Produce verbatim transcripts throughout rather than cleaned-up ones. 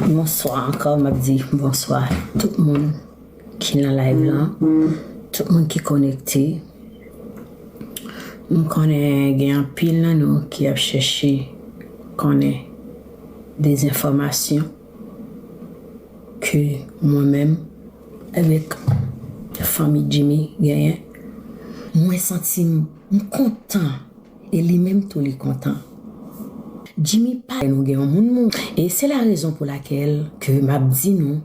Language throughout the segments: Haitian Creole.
Bonswa ankò, m ap di bonswa tout moun ki nan live lan, tout moun ki konekte. M konnen gen anpil nan nou ki ap chèche konnen de enfòmasyon ke mwen menm avèk fanmi Jimmy genyen. Mwen santi m, m kontan e li menm tou li kontan. Jimmy pa nou gen yon moun moun. E se la rezon pou lakèl ke m ap di nou,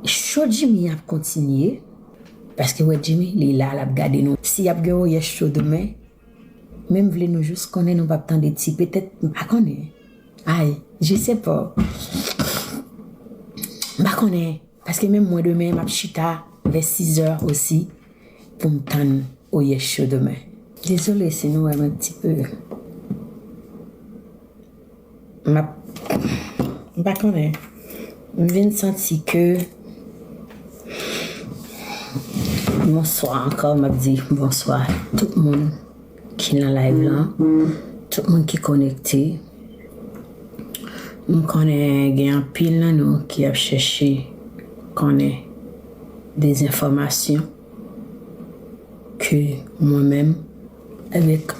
show Jimmy ap kontinye, paske wè Jimmy, li la, l ap gade nou. Si y ap gen yon yès show demen, men m vle nou jis konnen nou p ap tande ti, petèt, m pa konnen. Ay, je sais pas. M pa konnen. Paske menm mwen demen, m ap chita vè sizè osi pou m tann Oyè Cho demen. Dezole si nou wè m un petit peu. M ap, m pa konnen. M vin santi ke, bonswa ankò, m ap di bonswa tout moun ki nan live lan, tout moun ki konekte. M konnen gen anpil nan nou ki ap chèche konnen de enfòmasyon ke mwen menm avèk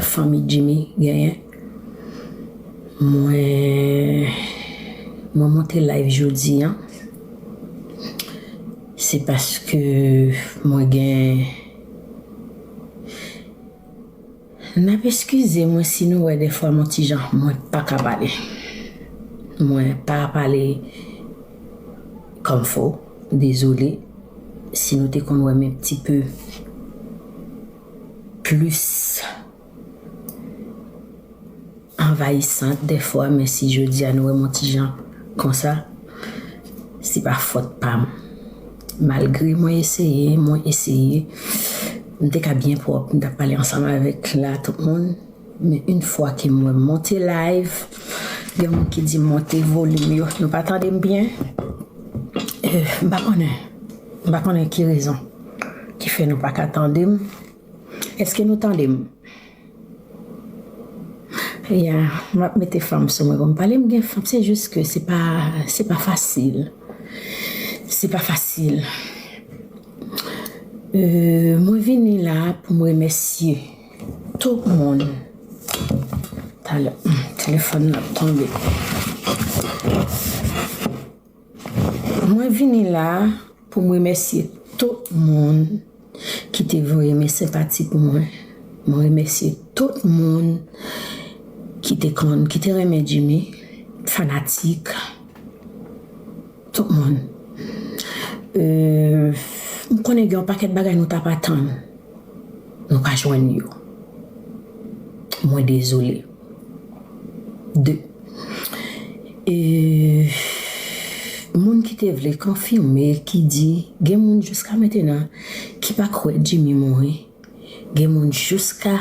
fanmi Jimmy genyen. Mwen, mwen monte live jodi an, se paske mwen gen N ap eskize mwen si nou wè dèfwa m on ti jan, mwen pa ka pale. Mwen pa pale kòmfo, dezole. Si nou te konn wè m un petit peu plis anvayisant dèfwa, men si jodi a nou wè m on ti jan konsa, se pa fòt pa m. Malgre mwen eseye, mwen eseye, m te ka byen pwòp, m t ap pale ansanm avèk la tout moun. Men une fois ke mwen monte live, gen moun ki di monte volim yo, nou pa tande m byen. Euh, m pa konnen. M pa konnen ki rezon ki fè nou pa ka tande m. Èske nou tande m? Ya, m ap mete fanm sou mwen pou m pale. M gen fanm, se jis ke se pa, se pa fasil. Se pa fasil. Euh, mwen vini la pou m remèsye tout moun. Talè, telefòn nan ap tonbe. Mwen vini la pou m remèsye tout moun ki te voye men senpati pou mwen. Mwen remèsye tout moun ki te konn, ki te renmen Jimmy, fanatik, tout moun. Euh, m konnen gen yon pakèt bagay nou t ap atann. Nou pa jwenn yo. Mwen dezole. De. E moun ki te vle konfime, ki di, gen moun jiska mentenan ki pa kwè Jimmy mouri. Gen moun jiska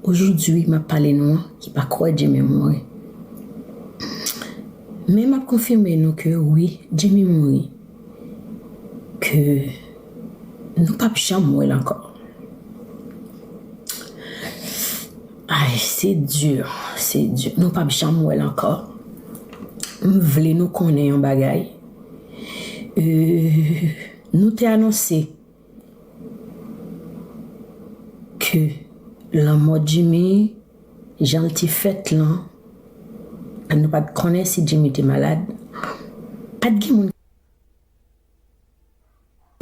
ojodwi m ap pale nou an ki pa kwè Jimmy mouri. Men m ap konfime nou ke wi, Jimmy mouri. Ke nou p ap janm wè l ankò. Ay, se di, se di. Nou p ap janm wè l ankò. M vle nou konnen yon bagay. Euh, nou te anonse ke lanmò Jimmy, jan l te fèt lan, nou pa t konnen si Jimmy te malad. Pa t gen moun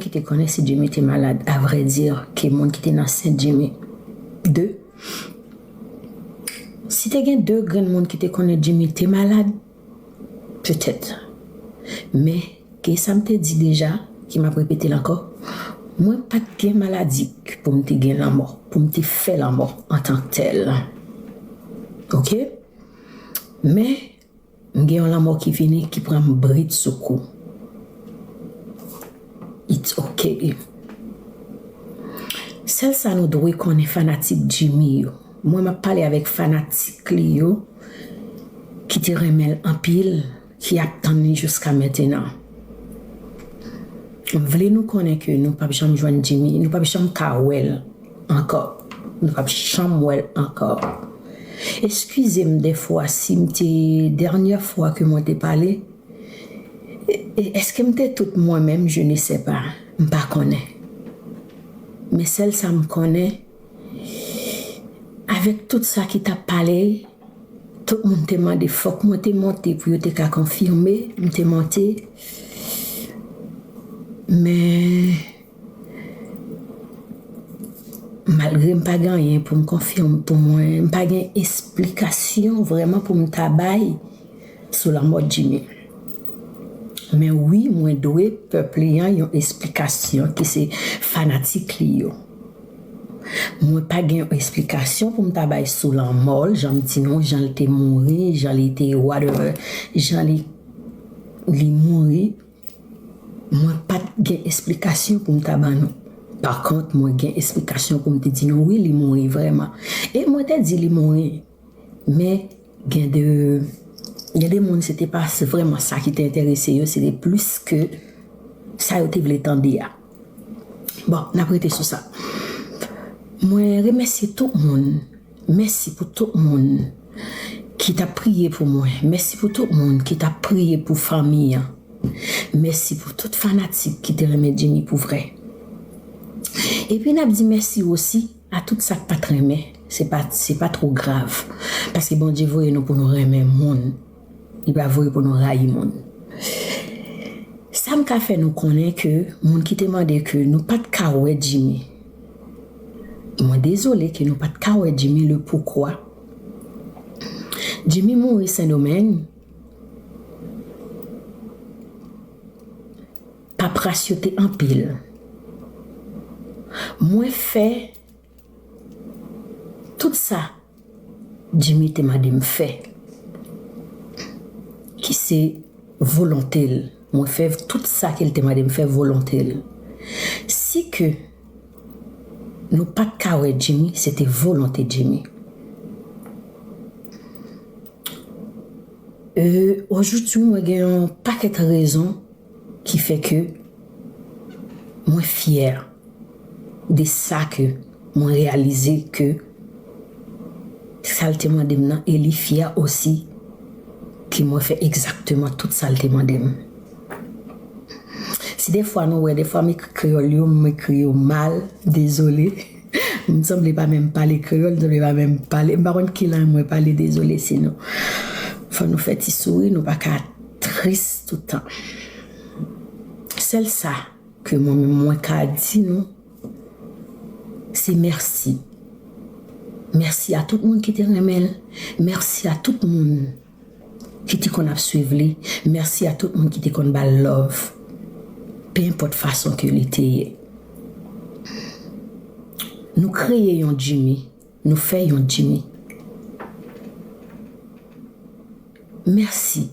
ki te konnen si Jimmy te malad, à vrai dire, ke moun ki te nan sent Jimmy. De, si te gen de grenn moun ki te konnen Jimmy te malad, petèt. Men, ke sa m te di deja, ke m ap repete l ankò, mwen pa t gen maladi pou m te gen lanmò, pou m te fè lanmò antanktèl. Oke? Men, m gen yon lanmò ki vini, ki pran m britsoukou. It's okay. Sèl sa nou dwe konnen, fanatik Jimmy yo. Mwen, m ap pale avèk fanatik li yo ki te renmen l anpil, ki ap tann li jiska mentenan. M vle nou konnen ke nou p ap janm jwenn Jimmy, nou p ap janm ka wè l ankò. Nou p ap janm wè l ankò. Eskize m dèfwa si m te, dènyè fwa ke mwen te pale, e, e, èske m te tout mwen menm? Je ne sais pas. M pa konnen. Men sèl sa m konnen, avèk tout sa ki t ap pale, tout moun te mande fòk mwen te monte pou yo te ka konfime, m te monte. Men, malgre m pa gen anyen pou m konfime pou mwen, m pa gen esplikasyon vrèman pou m ta bay sou lanmò Jimmy. Men wi, mwen dwe pèp li an yon esplikasyon ki se fanatik li yo. Mwen pa gen yon esplikasyon pou m ta bay sou lanmò l, jan m di nou, jan l te mouri, jan li te whatever, jan li, li mouri. Mwen pa t gen esplikasyon pou m ta ban nou. Pa kont, mwen gen esplikasyon pou m te di nou, wi, li mouri vrèman. E mwen te di li mouri. Men, gen de, gen de moun, se te pa vrèman sa ki te enterese yo, se te plis ke sa yo te vle tande a. Bon, n ap rete sou sa. Mwen remèsye tout moun. Mèsi pou tout moun ki t ap priye pou mwen. Mèsi pou tout moun ki t ap priye pou fanmi an. Mèsi pou tout fanatik ki te renmen Jimmy pou vrè. Epi n ap di mèsi osi a tout sa k pa t renmen. Se pa, se pa twò grav. Paske Bondye voye nou pou nou renmen moun. Li pa voye pou nou rayi moun. Sa m ka fè nou konnen ke moun ki te mande ke nou pa t ka wè Jimmy. Mwen dezole ke nou pa t ka wè Jimmy, le poukwa. Jimmy mouri Sendomeng. Papras yo te anpil. Mwen fè tout sa Jimmy te mande m fè, ki se volonte l. Mwen fè tout sa ke l te mande m fè volonte l. Si ke nou pa t ka wè Jimmy, se te volonte Jimmy. E, ojoudwi, mwen gen yon pakèt rezon ki fè ke mwen fyè de sa ke mwen reyalize ke sa l te mande m nan, e li fyè osi ke mwen fè egzakteman tout sa l te mande m. Si defwa nou wè, defwa m ekri kreyòl yo, m ekri yo mal, dezole. M sanble pa menm pale kreyòl, m sanble pa menm pale, m pa konn ki lang mwen pale, dezole, sinon. Fò nou fè ti souri, nou pa ka tris toutan. Sèl sa ke mwen menm mwen ka di nou, se mèsi. Mèsi a tout moun ki te renmen l. Mèsi a tout moun ki te konn ap swiv li. Mèsi a tout moun ki te konn ba l love. Pe enpòt fason ke li te ye. Nou kreye yon Jimmy. Nou fè yon Jimmy. Mèsi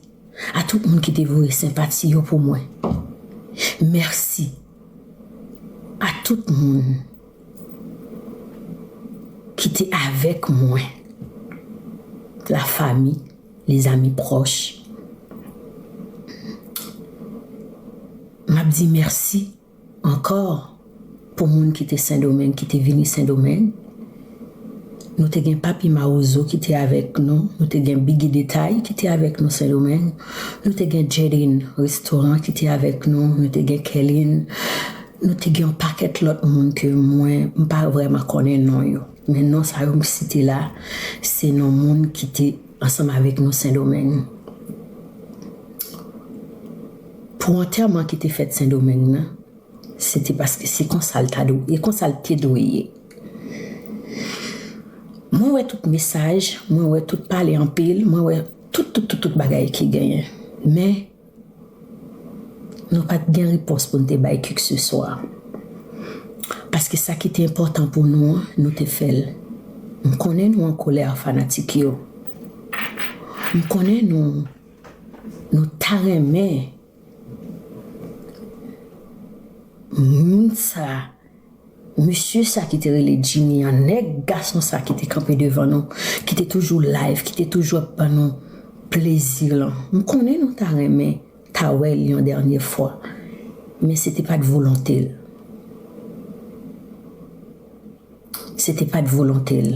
a tout moun ki te voye senpati yo pou mwen. Mèsi a tout moun ki te avèk mwen. Lafami, lezami pwòch. M ap di mèsi ankò pou moun ki te Sendomeng, ki te vini Sendomeng. Nou te gen Papi Mawozo ki te avèk nou. Nou te gen Biggie Detay ki te avèk nou Sendomeng. Nou te gen Jaden Restoran ki te avèk nou. Nou te gen Kèlin. Nou te gen yon pakèt lòt moun ke mwen, m pa vrèman konnen non yo. Men non sa yo m site la, se non moun ki te ansanm avèk nou Sendomeng. Pou antèman ki te fèt Sendomeng nan, se te paske se konsa l ta dwe, e konsa l te dwe ye. Mwen wè tout mesaj, mwen wè tout pale anpil, mwen wè tout, tout, tout, tout bagay ki genyen. Men, nou pa t gen repons pou n te bay kèkseswa. Paske sa ki te enpòtan pou nou an, nou te fè l. M konnen nou an kolè a fanatik yo. M konnen nou, nou ta renmen moun sa, mesye sa ki te rele Jimmy an, nèg gason sa ki te kanpe devan nou, ki te toujou live, ki te toujou ap ban nou plezi lan. M konnen nou ta renmen ta wè l yon dènye fwa, men se te pa t volonte l. Se te pa t volonte l.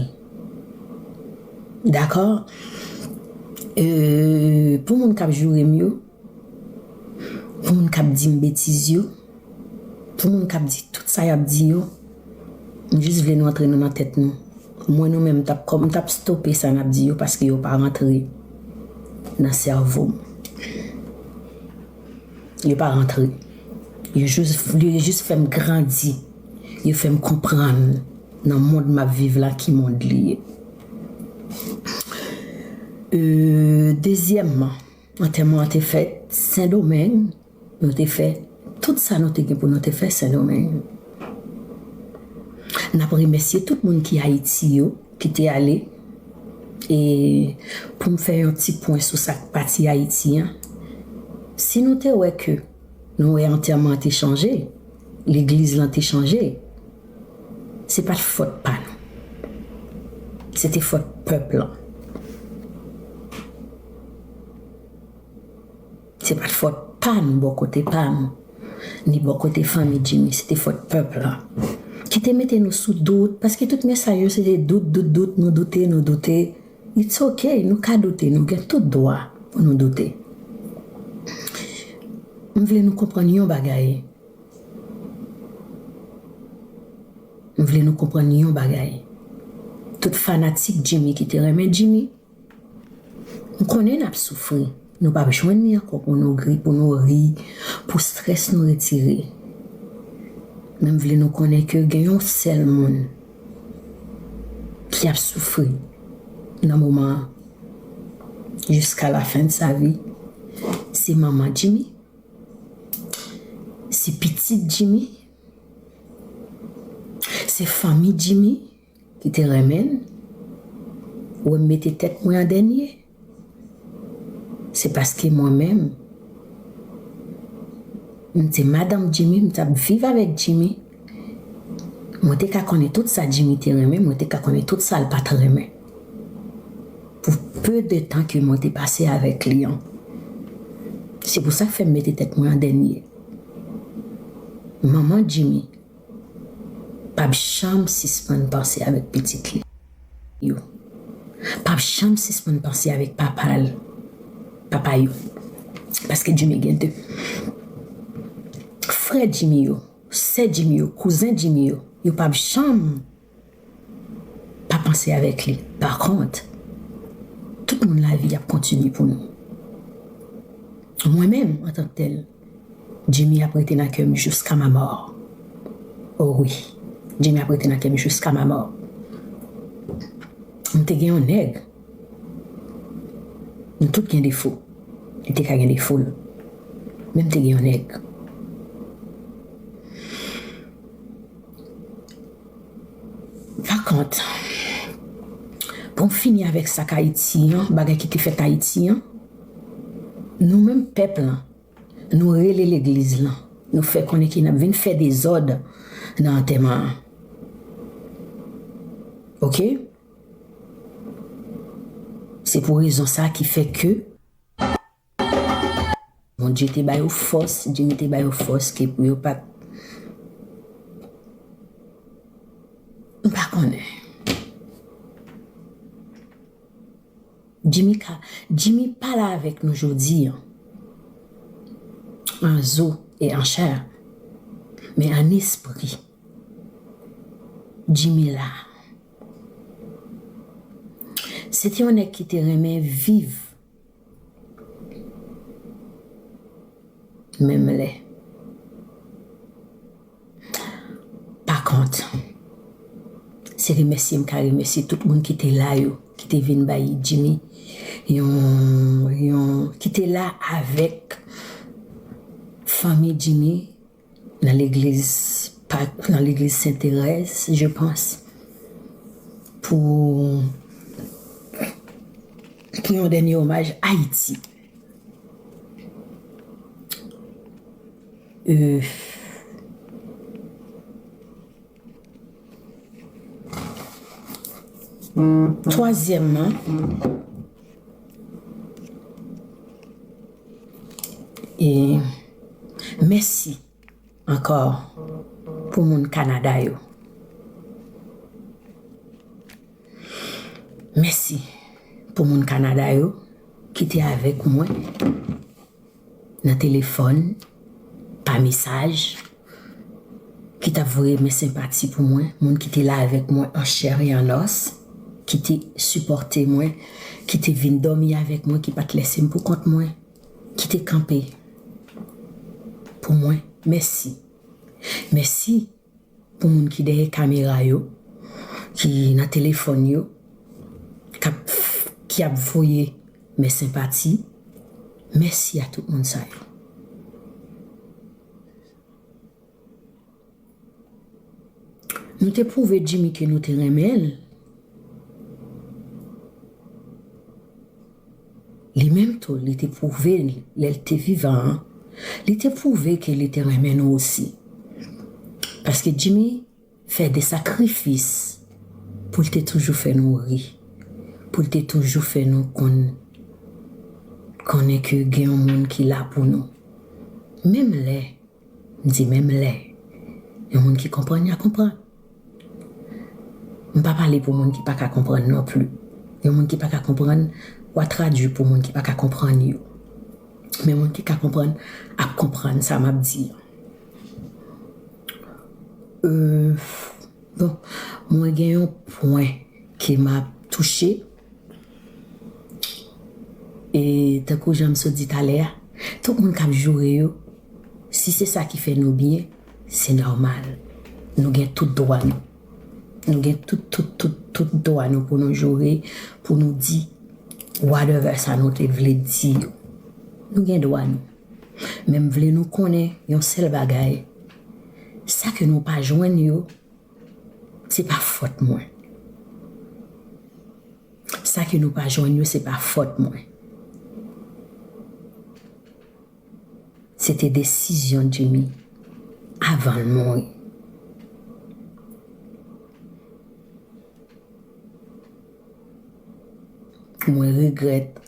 Dakò? Euh, pou moun k ap joure m yo, pou moun k ap di m betiz yo, pou moun k ap di tout sa y ap di yo, m jis vle nou antre nou nan tèt nou. Mwen, nou menm, m t ap kòm, m t ap stope sa n ap di yo paske yo pa rantre nan sèvo m. Yo pa rantre. Yo jis, yo jis fè m grandi. Yo fè m konprann nan mond m ap viv la ki mond li ye. Euh, dezyèmman, antèman an te fèt Sendomeng. Nou te fè tout sa nou te gen pou nou te fè Sendomeng. N ap remèsye tout moun ki Ayiti yo, ki te ale. E pou m fè yon ti pwen sou sa k pati Ayiti an, si nou te wè ke nou wè antèman an te chanje, legliz lan te chanje, se pa t fòt pa nou. Se te fòt pèp lan. Se pa t fòt pa n bò kote pa n, ni bò kote fanmi Jimmy, se te fòt pèp lan. Ki te mete nou sou dout, paske tout mesaj yo se te dout, dout, dout, nou doute, nou doute. It's ok, nou ka doute, nou gen tout dwa pou nou doute. M vle nou konprann yon bagay. M vle nou konprann yon bagay. Tout fanatik Jimmy ki te renmen Jimmy, m konnen n ap soufri. Nou p ap jwenn li ankò pou nou ri, pou nou ri, pou strès nou retire. Men m vle nou konnen ke gen yon sèl moun ki ap soufri nan moman an, jiska la fen de sa vi, se manman Jimmy, se pitit Jimmy, se fanmi Jimmy ki te renmen l, wè m mete tèt mwen an dènye. Se paske mwen menm, m te madanm Jimmy, m t ap viv avèk Jimmy. Mwen te ka konnen tout sa Jimmy te renmen, mwen te ka konnen tout sa l pa t renmen. Pou peu de tan ke mwen te pase avèk li an. Se pou sa k fè m mete tèt mwen an dènye. Manman Jimmy p ap janm sispann panse avèk pitit li yo. P ap janm sispann panse avèk papa l, papa yo. Paske Jimmy gen de. Frè Jimmy yo, sè Jimmy yo, kouzen Jimmy yo, yo p ap janm pa panse avèk li. Pa kont, tout moun lavi ap kontinye pou nou. Mwen menm, antank tèl, Jimmy ap rete nan kè m jiska ma mò. O wi, Jimmy ap rete nan kè m jiska ma mò. M te gen yon nèg. Nou tout gen defo. Li te ka gen defo l. Men m te gen yon nèg. Pa kont, pou m fini avèk sa k Ayiti an, bagay ki te fèt Ayiti an, nou menm pèp lan, nou rele legliz lan, nou fè konnen ke n ap vin fè dezòd nan antèman an. Oke? Se pou rezon sa ki fè ke Bondye te ba yo fòs, Jimmy te ba yo fòs ke pou yo pa t, m pa konnen. Jimmy ka, Jimmy pa la avèk nou jodi an, an zo e an chè, men an espri, Jimmy la. Se te yon nèg ki te renmen viv. Menm lè. Pa kont, se remèsye m ka remèsye tout moun ki te la yo, ki te vin bay Jimmy yon, yon, ki te la avèk fanmi Jimmy nan legliz, pa, nan legliz Sent Terèz, je pense, pou, pou yon dènye omaj Ayiti. Euh, twazyèmman, e mèsi ankò pou moun Kanada yo. Mèsi. pou moun Kanada yo ki te avèk mwen nan telefòn, pa mesaj, ki t ap voye men senpati pou mwen, moun ki te la avèk mwen an chè e an os, ki te sipòte mwen, ki te vin dòmi avèk mwen, ki pa t lèse m pou kont mwen, ki te kanpe pou mwen. Mèsi. Mèsi pou moun ki dèyè kamera yo, ki nan telefòn yo, k ap, ki ap voye men senpati. Mèsi a tout moun sa yo. Nou te pwouve Jimmy ke nou te renmen l. Li menm tou, li te pwouve l, lè l te vivan an, li te pwouve ke li te renmen nou osi. Paske Jimmy fè de sakrifis pou l te toujou fè nou ri, pou l te toujou fè nou konn, konnen ke gen yon moun ki la pou nou. Menm lè M di menm lè. Yon moun ki konprann, y a konprann. M pa pale pou moun ki pa ka konprann non pli. Yon moun ki pa ka konprann, w a tradui pou moun ki pa ka konprann yo. Men moun ki ka konprann ap konprann sa m ap di an. Euh, bon, mwen gen yon pwen ke m ap touche. E tankou jan m sot di talè a, tout moun k ap joure yo, si se sa ki fè nou byen, se nòmal. Nou gen tout dwa nou. Nou gen tout, tout, tout, tout dwa nou pou nou joure, pou nou di whatever sa nou te vle di yo. Nou gen dwa nou. Men m vle nou konnen yon sèl bagay. Sa ke nou pa jwenn yo, se pa fòt mwen. Sa ke nou pa jwenn yo, se pa fòt mwen. Se te desizyon Jimmy avan l mouri. Mwen regrèt.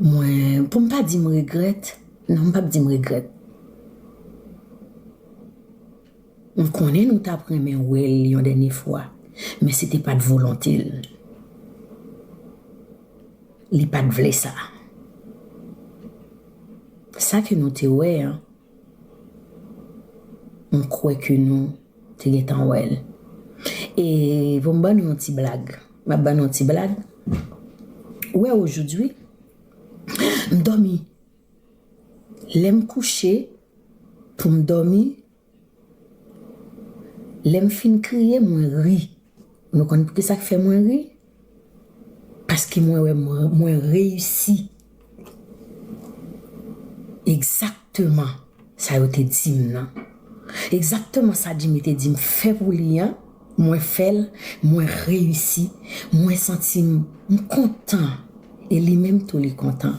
Mwen, pou m pa di m regrèt, non, m p ap di m regrèt. M konnen nou t ap renmen wè l yon dènye fwa, men se te pa t volonte l. Li pa t vle sa. Sa ke nou te wè an, m kwè ke nou te gentan wè l. E pou m ban nou yon ti blag, m ap ban nou yon ti blag. Ou wè, aujourd'hui, m dòmi. Lè m kouche, pou m dòmi, lè m fin kriye, mwen ri. Nou konn poukisa k fè mwen ri? Paske mwen wè mwen, mwen reyisi. Egzakteman sa yo te di m nan. Egzakteman sa Jimmy te di m fè pou li an, mwen fè l, mwen reyisi, mwen santi m, m kontan. E li menm tou, li kontan.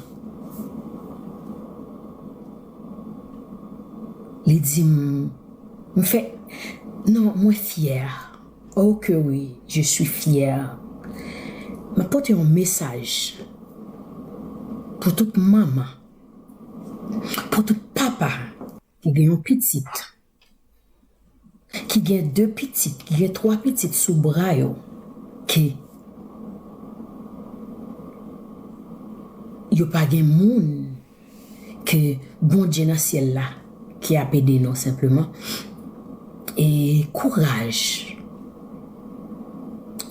Li di m, m fè, non, mwen fyè. Oh que oui, je suis fière. M ap pote yon mesaj pou tout manman, pou tout papa ki gen yon pitit, ki gen de pitit, ki gen twa pitit sou bra yo, ke yo pa gen moun, ke Bondye nan syèl la ki ap ede nou senpleman. E kouraj.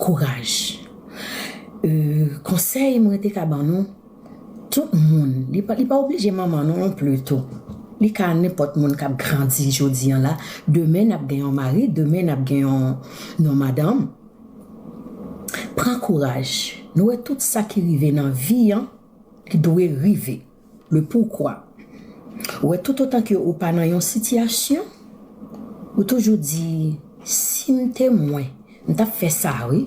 Kouraj. E, konsèy mwen te ka ban nou, tout moun, li pa, li pa oblije manman nou non pli tou. Li ka nenpòt moun k ap grandi jodi an la. Demen n ap gen yon mari, demen n ap gen yon, yon madanm. Pran kouraj. Nou wè tout sa ki rive nan vi an, li dwe rive. Le pourquoi. Ou wè, toutotan ke ou pa nan yon sitiyasyon, ou toujou di, si m te mwen, m t ap fè sa, wi.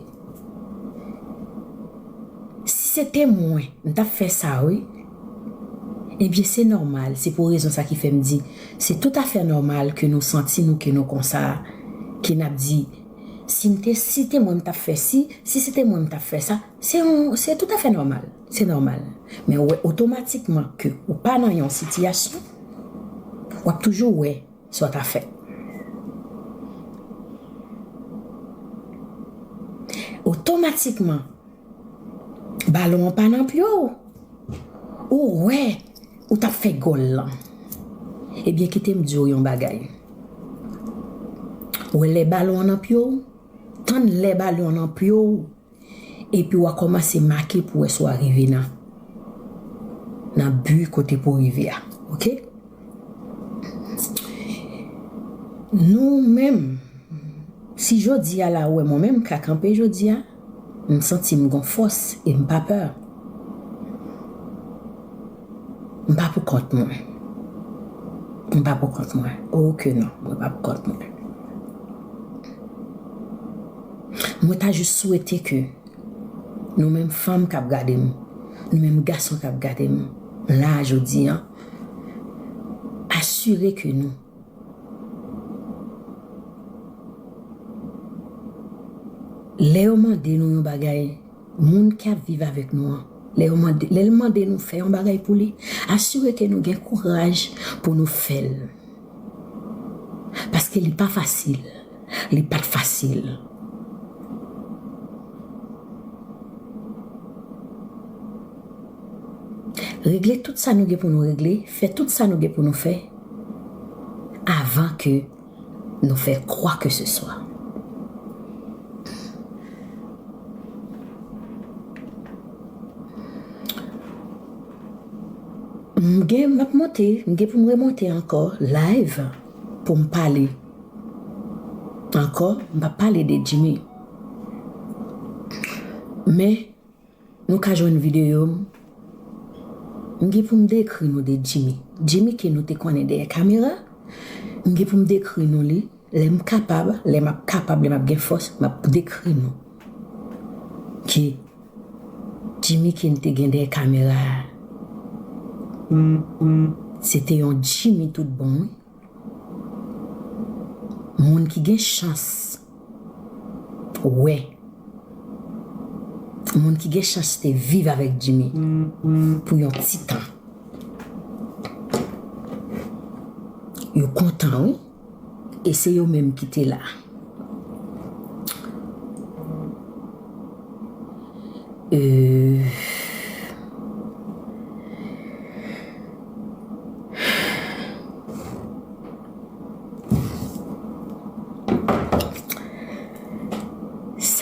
Si se te mwen, m t ap fè sa, wi. Ebyen, se nòmal, se pou rezon sa ki fè m di, se toutafè nòmal ke nou santi nou, ke nou konsa, ke n ap di, si m te, si te mwen, m t ap fè si, si se te mwen, m t ap fè sa. Se yon, se toutafè nòmal. Se nòmal. Men ou wè, otomatikman ke ou pa nan yon sitiyasyon, w ap toujou wè sa w ta fè. Otomatikman, Balon an pa nan pye w. Ou wè, ou t ap fè gòl lan. Ebyen, kite m di w yon bagay. Ou wè lè balon an nan pye w, tann lè balon an nan pye w, epi w a kòmanse make pou wè si w a rive nan, nan bi kote pou w rive a. Oke? Nou menm, si jodi a la, ou wè mwen menm, m ka kanpe jodi a, m santi m gon fòs e m pa pè. M pa pou kont mwen. M pa pou kont mwen. Oh ke non, mwen pa pou kont mwen. Mwen ta jis swete ke nou menm fanm k ap gade m, nou menm gason k ap gade m, la jodi a, asire ke nou, lè yo mande nou yon bagay, moun k ap viv avèk nou an, lè yo mande, lè l mande nou fè yon bagay pou li, asire ke nou gen kouraj pou nou fè l. Paske li pa fasil. Li pa t fasil. Regle tout sa nou gen pou nou regle, fè tout sa nou gen pou nou fè, avan ke nou fè kwa ke se swa. M gen, m ap monte, m gen pou m remonte ankò live pou m pale ankò, m p ap pale de Jimmy. Men, nou ka jwenn videyo m. M gen pou m dekri nou de Jimmy. Jimmy ke nou te konnen dèyè kamera. M gen pou m dekri nou li. Lè m kapab, lè m ap kapab, lè m ap gen fòs, m ap dekri nou ki Jimmy ke n te gen dèyè kamera a. Se te yon Jimmy tout bon, wi. Moun ki gen chans wè. Moun ki gen chans te viv avèk Jimmy pou yon ti tan. Yo kontan, wi. E se yo menm ki te la. Euh,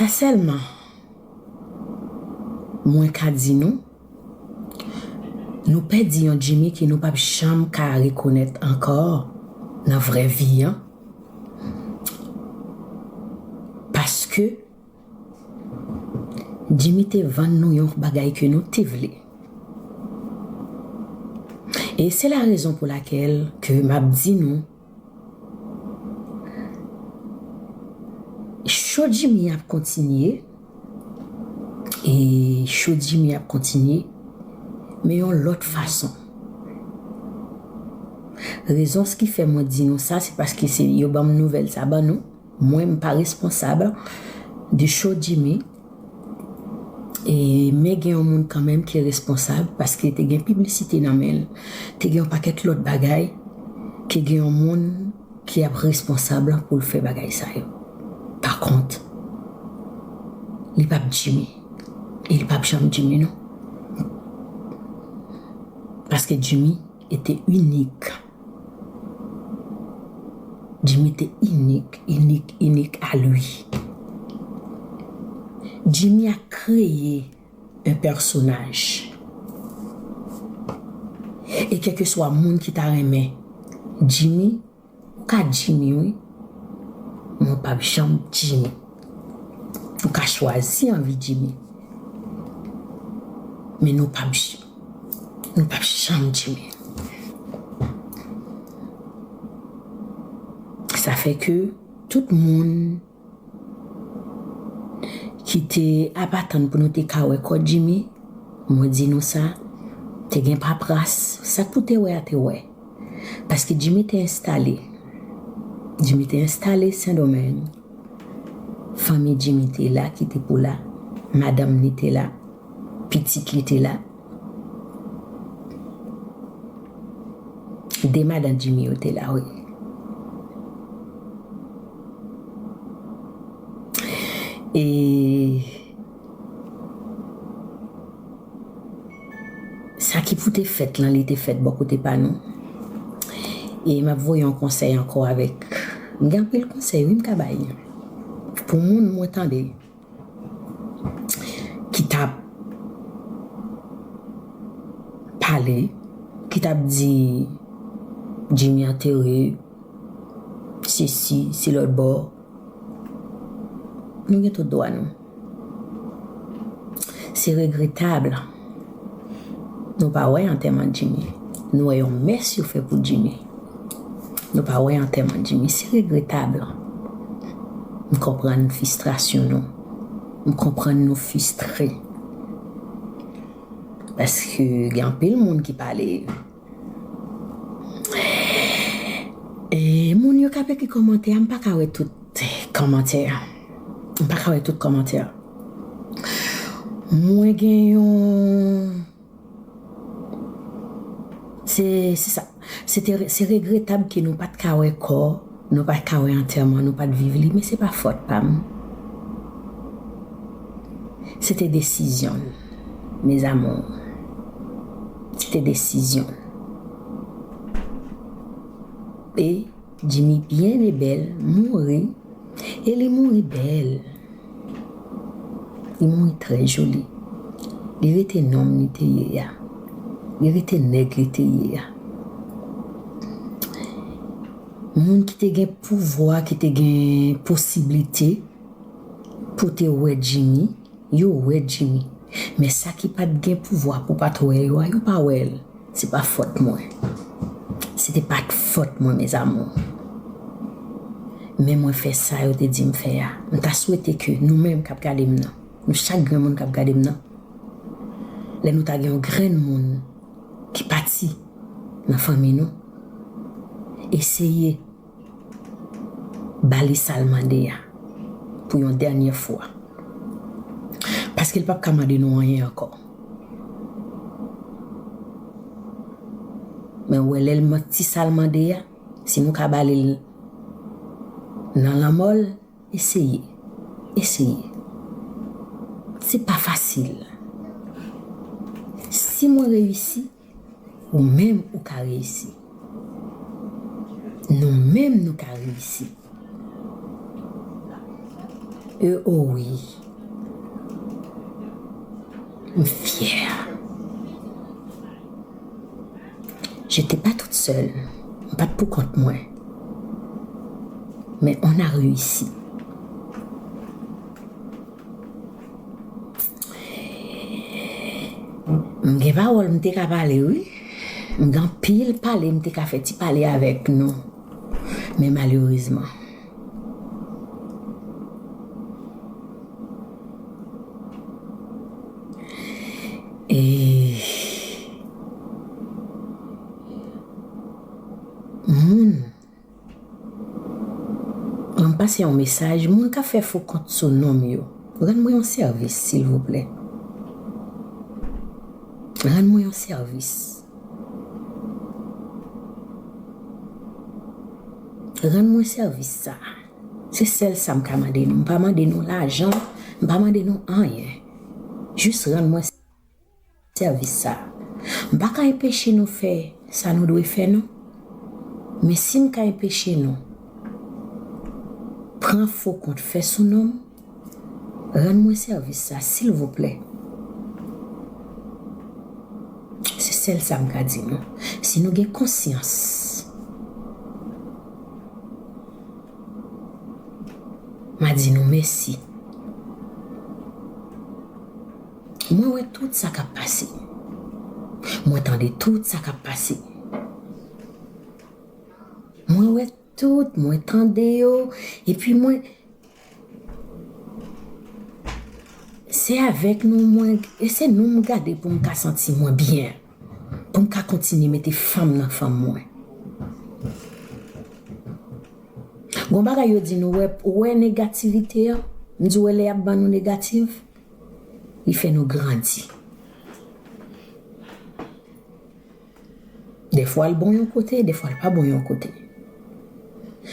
sa sèlman mwen ka di nou, nou pèdi yon Jimmy ke nou p ap janm ka rekonèt ankò nan vrè vi an. Paske Jimmy te vann nou yon bagay ke nou te vle. E se la rezon pou lakèl ke m ap di nou, show Jimmy ap kontinye. E show Jimmy ap kontinye, men yon lòt fason. Rezon ki fè mwen di nou sa, se paske se yo ban m nouvèl sa ban nou. Mwen, m pa responsab de show Jimmy. E, men gen yon moun kanmenm ki responsab, paske te gen piblisite nan men l. Te gen yon pakèt lòt bagay, ke gen yon moun ki ap responsab pou l fè bagay sa yo. Pa kont, li p ap Jimmy. E li p ap janm Jimmy, non. Paske Jimmy était unique. Jimmy était unique, unique, unique à lui. Jimmy a créé un personnage. E kèlkeswa moun ki ta renmen Jimmy, ou ka Jimmy, wi. Men ou p ap janm Jimmy. Ou ka chwazi anvi Jimmy. Men nou p ap j-, nou p ap janm Jimmy. Sa fè ke tout moun ki te ap atann pou nou te ka wè kò Jimmy, mwen di nou sa, te gen papras, sa k pou te wè a te wè. Paske Jimmy te enstale. Jimmy te enstale Sendomeng. Fanmi Jimmy te la, ki te pou la. Madanm li te la. Pitit li te la. De madanm Jimmy yo te la, wi. E Sa ki pou te fèt lan, li te fèt bò kote pa nou. E m ap voye yon konsèy ankò avèk, m gen anpil konsèy, wi, m ka bay. Pou moun mwen tande, ki t ap pale, ki t ap di Jimmy antere, sesi, se lòt bò. Nou gen tout dwa nou. Se regretab. Nou pa wè antèman Jimmy. Nou wè yon mès yo fè pou Jimmy. Nou pa wè antèman Jimmy. Se regretab. M konprann fristrasyon nou. M konprann nou fristre. Paske gen anpil moun ki pale. E moun yo k ap ekri kòmantè a, m pa ka wè tout kòmantè a. M pa ka wè tout kòmantè a. Mwen gen yon, se, se sa. Se te, se regretab ke nou pa t ka wè kò, nou pa t ka wè antèman, nou pa t viv li, men se pa fòt pa m. Se te desizyon l, mes amours. Se te desizyon l. E Jimmy byen e bèl mouri, e li mouri bèl. Li mouri trè joli. Li rete nonm li te ye a. Li rete nèg li te ye a. Moun ki te gen pouvwa, ki te gen posiblite pou te wè Jimmy, yo wè Jimmy. Men sa ki pa t gen pouvwa pou pa t wè yo a, yo pa wè l. Se pa fòt mwen. Se te pa t fòt mwen, mes amours. Men mwen fè sa yo te di m fè a. M ta swete ke nou menm k ap gade m nan, nou chak grenn moun k ap gade m nan, lè nou ta gen yon grenn moun ki pati nan fanmi nou, eseye ba li sa l mande a pou yon dènye fwa. Paske l p ap ka mande nou anyen ankò. Men w wè lè l man-, ti sa l mande a, si nou ka ba li l nan lanmò l, eseye. Eseye. Se pa fasil. Si mwen reyisi, ou menm ou ka reyisi. Nou menm nou ka reyisi. E o wi. M fyè. J'étais pas toute seule. M pa t pou kont mwen. Men on a réussi. M gen pawòl m te ka pale, wi. M gen anpil pale m te ka fè ti pale avèk nou. Men malerezman. E moun, mwen pase yon mesaj, moun k ap fè fo kont sou non m yo, rann mwen yon sèvis, silvouplè. Rann mwen yon sèvis. Rann mwen sèvis sa. Se sèl sa m ka mande nou. M pa mande nou lajan, m pa mande nou anyen. Jis rann mwen sèvis sa. M pa ka enpeche nou fè sa nou dwe fè, non. Men si m ka enpeche nou pran fo kont fè sou non m, rann mwen sèvis sa, silvouplè. Se sèl sa m ka di nou. Si nou gen konsyans, m a di nou mèsi. Mwen wè tout sa k ap pase. Mwen tande tout sa k ap pase. Mwen wè tout, mwen tande yo, epi mwen, se avèk nou mwen, e se nou m gade pou m ka santi mwen byen, pou m ka kontinye mete fanm nan fanm mwen. Gon bagay yo di nou, wè, wè negativite an, m di w wè lè y ap ban nou negatif, li fè nou grandi. Dèfwa l bon yon kote, dèfwa l pa bon yon kote.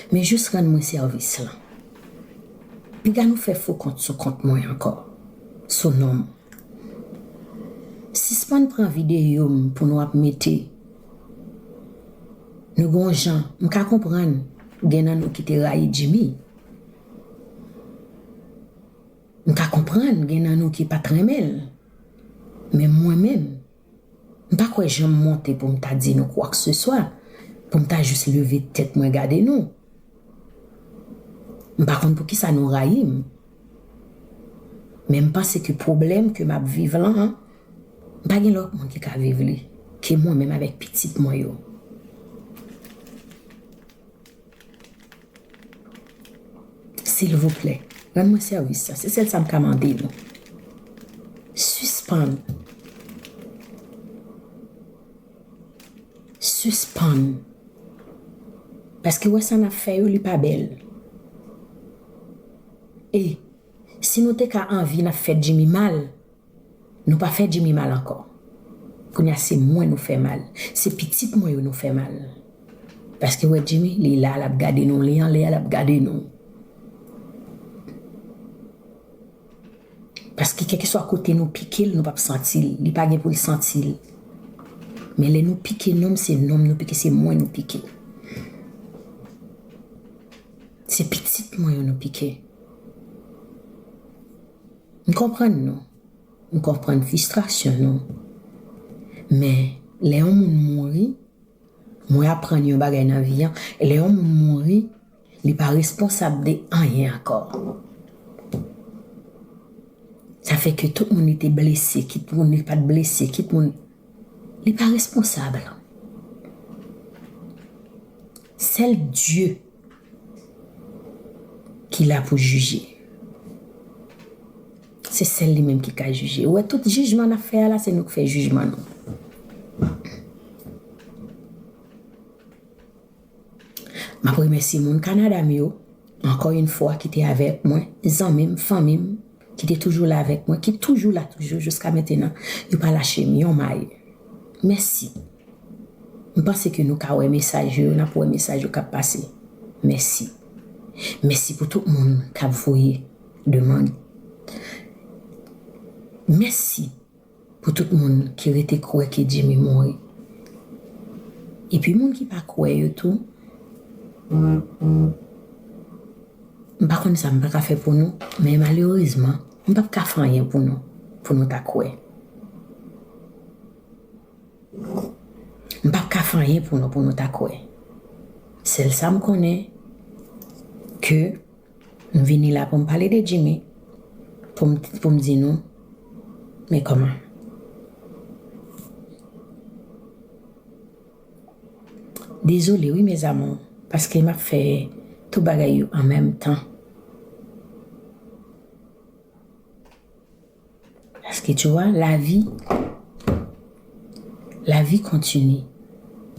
Men jis rann mwen sèvis lan. Piga nou fè fo kont sou kont mwen ankò, sou non m. Sispann Sispann pran videyo m pou nou ap mete. Nou gon jan, m ka konprann gen nan nou ki te rayi Jimmy. M ka konprann gen nan nou ki pa t renmen l. Men mwen menm, m pa kwè jan m monte pou m ta di nou kwakseswa, pou m ta jis leve tèt mwen gade nou. M pa konn poukisa nou rayi m. Men m panse ke pwoblèm ke m ap viv lan, m pa gen lòt moun ki ka viv li ke mwen menm avèk pitit mwen yo. Silvouplè, rann mwen sèvis sa. Se sèl sa m ka mande nou. Sispann. Sispann. Paske wè sa n ap fè yo, li pa bèl. E si nou te ka anvi n ap fè Jimmy mal, nou pa fè Jimmy mal ankò. Kounye a se mwen nou fè mal. Se pitit mwen yo nou fè mal. Paske wè Jimmy, li la, l ap gade nou, li anlè a, l ap gade nou. Paske kèlkeswa kote nou pike l, nou p ap santi l. Li pa gen pou l santi l. Men lè nou pike nonm, se nonm nou pike, se mwen nou pike. Se pitit mwen yo nou pike. M konprann nou. M konprann fristrasyon nou. Men, lè yon moun mouri, mwen aprann yon bagay nan vi an, lè yon moun mouri, li pa responsab de anyen ankò. Sa fè ke tout moun li te blese, kit moun li pa t blese, kit moun, li pa responsab. Sèl Dye ki la pou jije. Se sèl li menm ki ka jije. Ou wè, tout jijman n ap fè a la, se nou k fè jijman nou. M ap remèsye moun Kanada m yo, ankò yon fwa, ki te avèk mwen, zanmi m, fanmi m, ki te toujou la avèk mwen, ki toujou la toujou jiska mentenan. Yo pa lache m yon may. Mèsi. M panse ke nou ka wè mesaj yo, n ap wè mesaj yo k ap pase. Mèsi. Mèsi pou tout moun k ap voye demann. Mèsi pou tout moun ki rete kwè ke Jimmy mouri. Epi moun ki pa kwè yo tou, m pa konn sa m pa ka fè pou nou, men malerezman, m p ap ka fè anyen pou nou, pou nou ta kwè. M p ap ka fè anyen pou nou, pou nou ta kwè. Sèl sa m konnen, ke m vini la pou m pale de Jimmy, pou m, pou m di nou, men kòman. Dezole wi, mes amours, paske m ap fè tout bagay yo an menm tan. Paske, tu vois, la vie, la vie continue.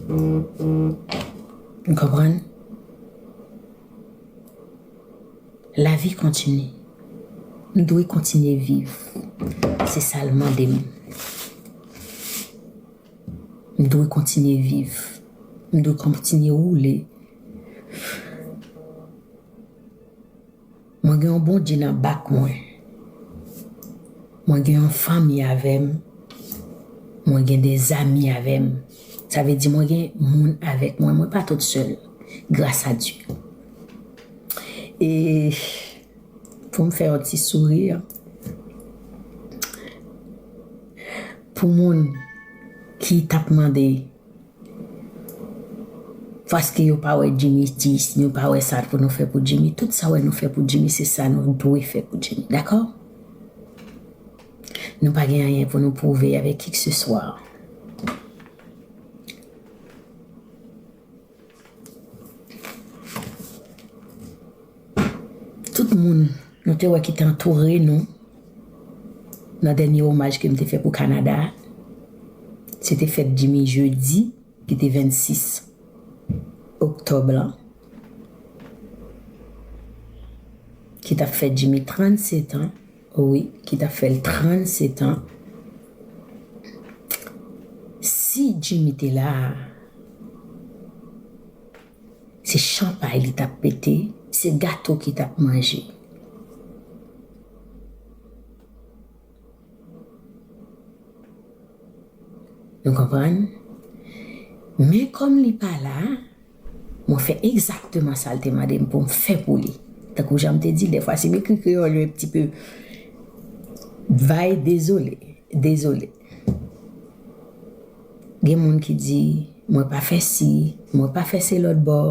Ou konprann? La vie continue. M dwe kontinye viv. Se sa l mande m. M dwe kontinye viv. M dwe kontinye woule. Mwen gen yon Bondye nan bak mwen. Mwen gen yon fanmi avè m. Mwen gen de zami avè m. Sa vle di mwen gen moun avèk mwen. Mwen pa tout sèl. Gras a Dye. E pou m fè yon ti souri, pou moun ki t ap mande, paske yo pa wè Jimmy dis, yo pa wè sa pou nou fè pou Jimmy. Tout sa wè nou fè pou Jimmy, se sa nou dwe fè pou Jimmy. Dakò? Nou pa gen anyen pou nou pwouve avèk kikseswa. Tout moun nou te wè ki te antoure nou nan dènye omaj ke m te fè pou Kanada, se te fèt Jimmy jedi, ki te vennsis oktòb lan, ki t ap fè Jimmy trannsetan, wi, ki t ap fè l trannsetan. Si Jimmy te la a, se chanpay li t ap pete, se gato ki t ap manje. Nou konprann? Men kòm li pa la, mwen fè egzakteman sa l te mande m pou m fè pou li. Tankou jan m te di l, dèfwa si m ekri kreyòl yo yon pti pe vag, dezole, dezole. Gen moun ki di, mwen pa fè si, mwen pa fè se lòt bò.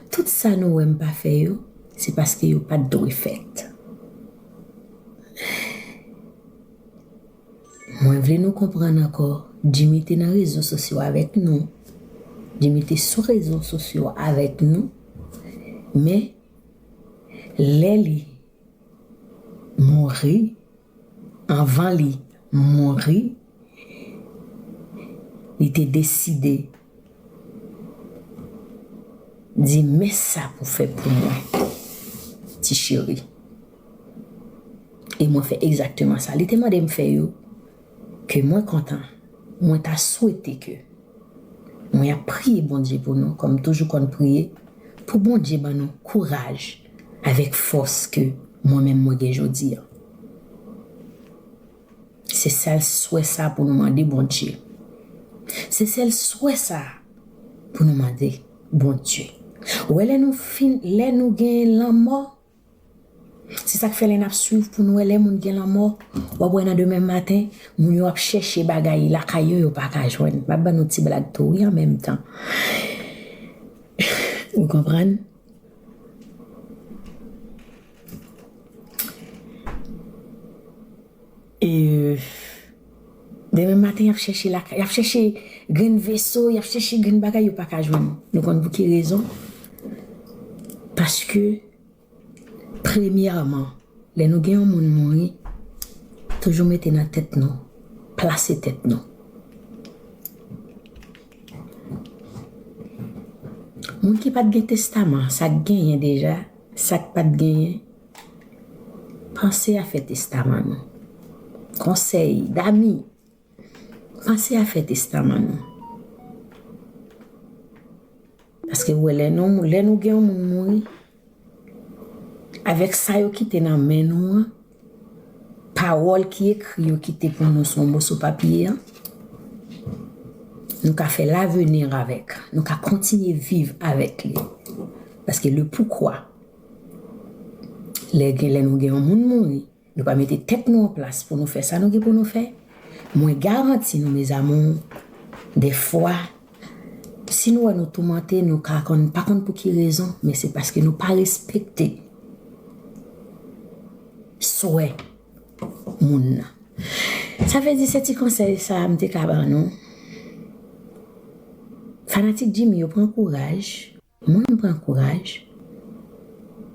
Tout sa nou wè m pa fè yo, se paske yo pa t dwe fèt. Mwen vle nou konprann ankò, Jimmy te nan rezo sosyo avèk nou. Jimmy te sou rezo sosyo avèk nou. Men, lè li mouri, anvan li mouri, li te deside di, men sa pou fè pou mwen, ti cheri. E mwen fè egzakteman sa li te mande m fè yo, ke mwen kontan. Mwen ta swete ke mwen ap priye Bondye pou nou, kòm m toujou konn priye, pou Bondye ban nou kouraj avèk fòs ke mwen menm mwen gen jodi a. Se sèl swè sa pou nou mande Bondye. Se sèl swè sa pou nou mande Bondye. Ou wè, lè nou fin, lè nou gen lanmò, se sa k fè lè n ap swiv pou n wè lè moun gen lanmò, w ap wè nan demen maten, moun yo ap chèche bagay lakay yo, yo pa ka jwenn. M ap ban nou ti blag tou, wi, an menm tan. Ou konprann? E demen maten, y ap chèche lakay, y ap chèche grenn veso, y ap chèche grenn bagay, yo pa ka jwenn. Nou konn pou ki rezon? Paske, premyèman, lè nou gen yon moun mouri, toujou mete nan tèt nou, plase tèt nou. Moun ki pa t gen testaman, sa k genyen deja, sa k pa t genyen, panse a fè testaman nou. Konsèy dami, panse a fè testaman nou. Paske w wè, lè nou, lè nou gen yon moun mouri, avèk sa yo kite nan men nou an, pawòl ki ekri yo kite pou nou sou yon moso papye an, nou ka fè lavenir avèk, nou ka kontinye viv avèk li. Paske le poukwa, lè gen, lè nou gen yon moun mouri, nou pa mete tèt nou an plas pou nou fè sa nou gen pou nou fè, mwen garanti nou, mes amours, dèfwa, si nou wè nou toumante, nou ka konn, pa konn pou ki rezon, men se paske nou pa respekte swè moun nan. Sa vle di se ti konsèy sa a m te ka ban nou. Fanatik Jimmy yo, pran kouraj. Mwen, m pran kouraj.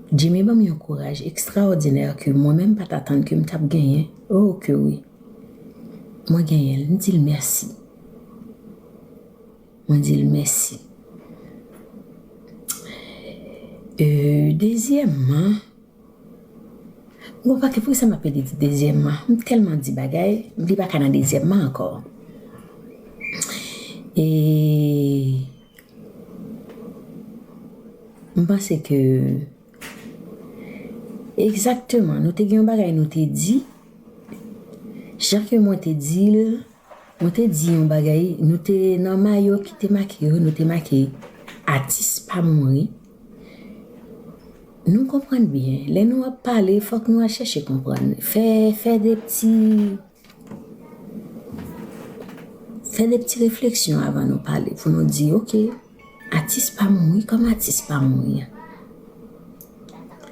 Jimmy ban m yon kouraj ekstraòdinè ke mwen menm m pa t atann ke m t ap genyen. Oh, ke wi. Mwen genyen l. M di l mèsi. Mwen di l mèsi. E, dezyèmman, bon, pa ke poukisa m ap pede di dezyèmman? M tèlman di bagay, li pa ka nan dezyèmman ankò. E m panse ke egzakteman, nou te gen yon bagay nou te di, jan ke mwen te di l, mwen te di yon bagay, nou te nan mayo ki te make yo, nou te make atis pa mouri. Nou konprann byen, lè nou ap pale, fòk nou al chèche konprann. Fè, fè de ti, fè de ti refleksyon avan nou pale, pou nou di, oke, atis pa mouri, kòman atis pa mouri?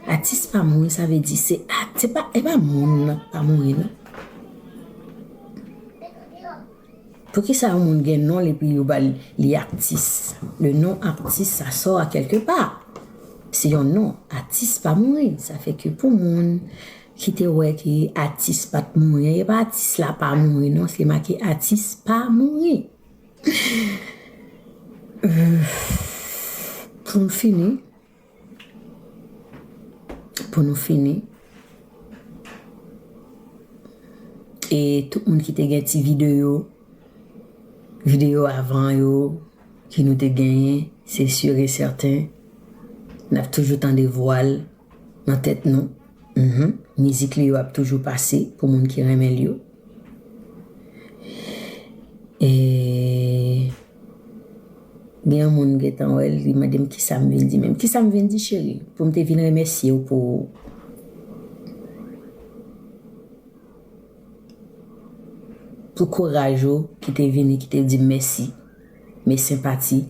Atis pa mouri, sa vle di se a-, se pa, e pa moun nan k pa mouri, non. Poukisa yon moun gen non l epi yo ba l, li aktis? Le non aktis, sa sò a kèlke pa. Se yon non. Atis pa mouri. Sa fè ke pou moun ki te wè ke atis pa t mouri, e pa atis la pa mouri, non. Se make atis pa mouri. Pou m fini, Pou nou fini, e tout moun ki te gen ti videyo, videyo avan yo, ki nou te genyen, se sur et certain, n ap toujou tande vwa l nan tèt nou. Mhm. Mizik li yo ap toujou pase pou moun ki renmen l yo. E Gen yon moun gentan wè l, li mande m kisa m vin di menm. Kisa m vin di, cheri? Pou m te vin remèsye w pou, pou kouraj ou ki te vini, ki te di m mèsi. Mes senpati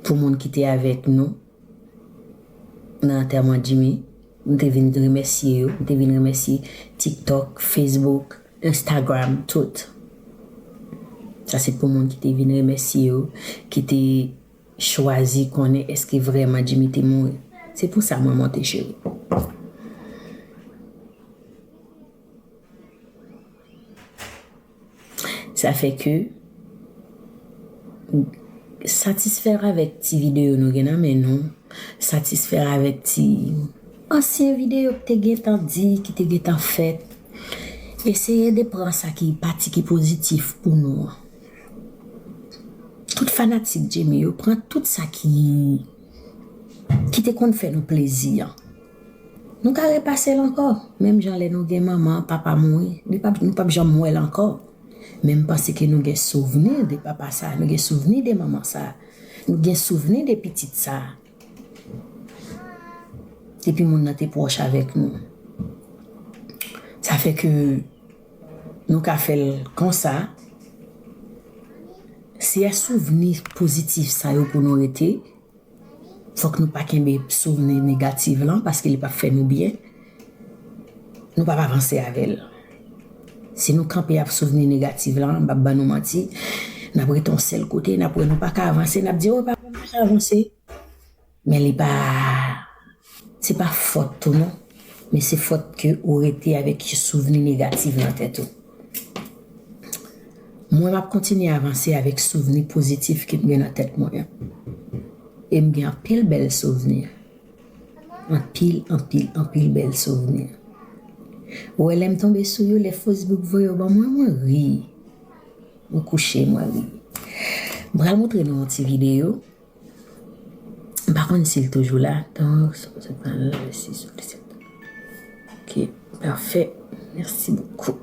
pou moun ki te avèk nou nan antèman Jimmy. M te vin remèsye yo. M te vin remèsye TikTok, Facebook, Instagram, tout. Sa se pou moun ki te vin remèsye yo, ki te chwazi konnen èske vrèman Jimmy te mouri. Se pou sa mwen monte, cheri. Sa fè ke satisfè avèk ti videyo nou gen nan men nou, satisfè avèk ti ansyen videyo ki te gentan di, ki te gentan fèt. Eseye de pran sa ki pati ki pozitif pou nou an. Tout fanatik Jimmy yo, pran tout sa ki, ki te konn fè nou plezi an. Nou ka repase l ankò. Menm jan lè nou gen manman, papa mouri, li p ap, nou p ap janm wè l ankò. Men m panse ke nou gen souvni de papa sa, nou gen souvni de manman sa, nou gen souvni de pitit sa. Depi moun nan te pwòch avèk nou. Sa fè ke nou ka fè l konsa. Se a souvni pozitif sa yo pou nou rete. Fòk nou pa kenbe souvni negatif lan, paske li p ap fè nou byen. Nou p ap avanse avè l. Si nou kanpe ap souvni negatif lan, m p ap ban nou manti, n ap rete yon sèl kote, n ap wè nou pa ka avanse, n ap di, "O, pa, nou pa ka avanse." Men li pa, se pa fòt ou non, men se fòt ke ou rete avèk souvni negatif nan tèt ou. Mwen, m ap kontinye avanse avèk souvni pozitif ke m gen nan tèt mwen an. E m gen anpil bèl souvni. Anpil, anpil, anpil bèl souvni. Ou wè, lè m tonbe sou yo, lè Facebook voye yo ban mwen, mwen ri. Mwen kouche, mwen ri. M pral montre nou yon ti videyo. M pa konn si l toujou la. Donk, se pa la, si sou le sèt. Ok, pafè. Mèsi bokou.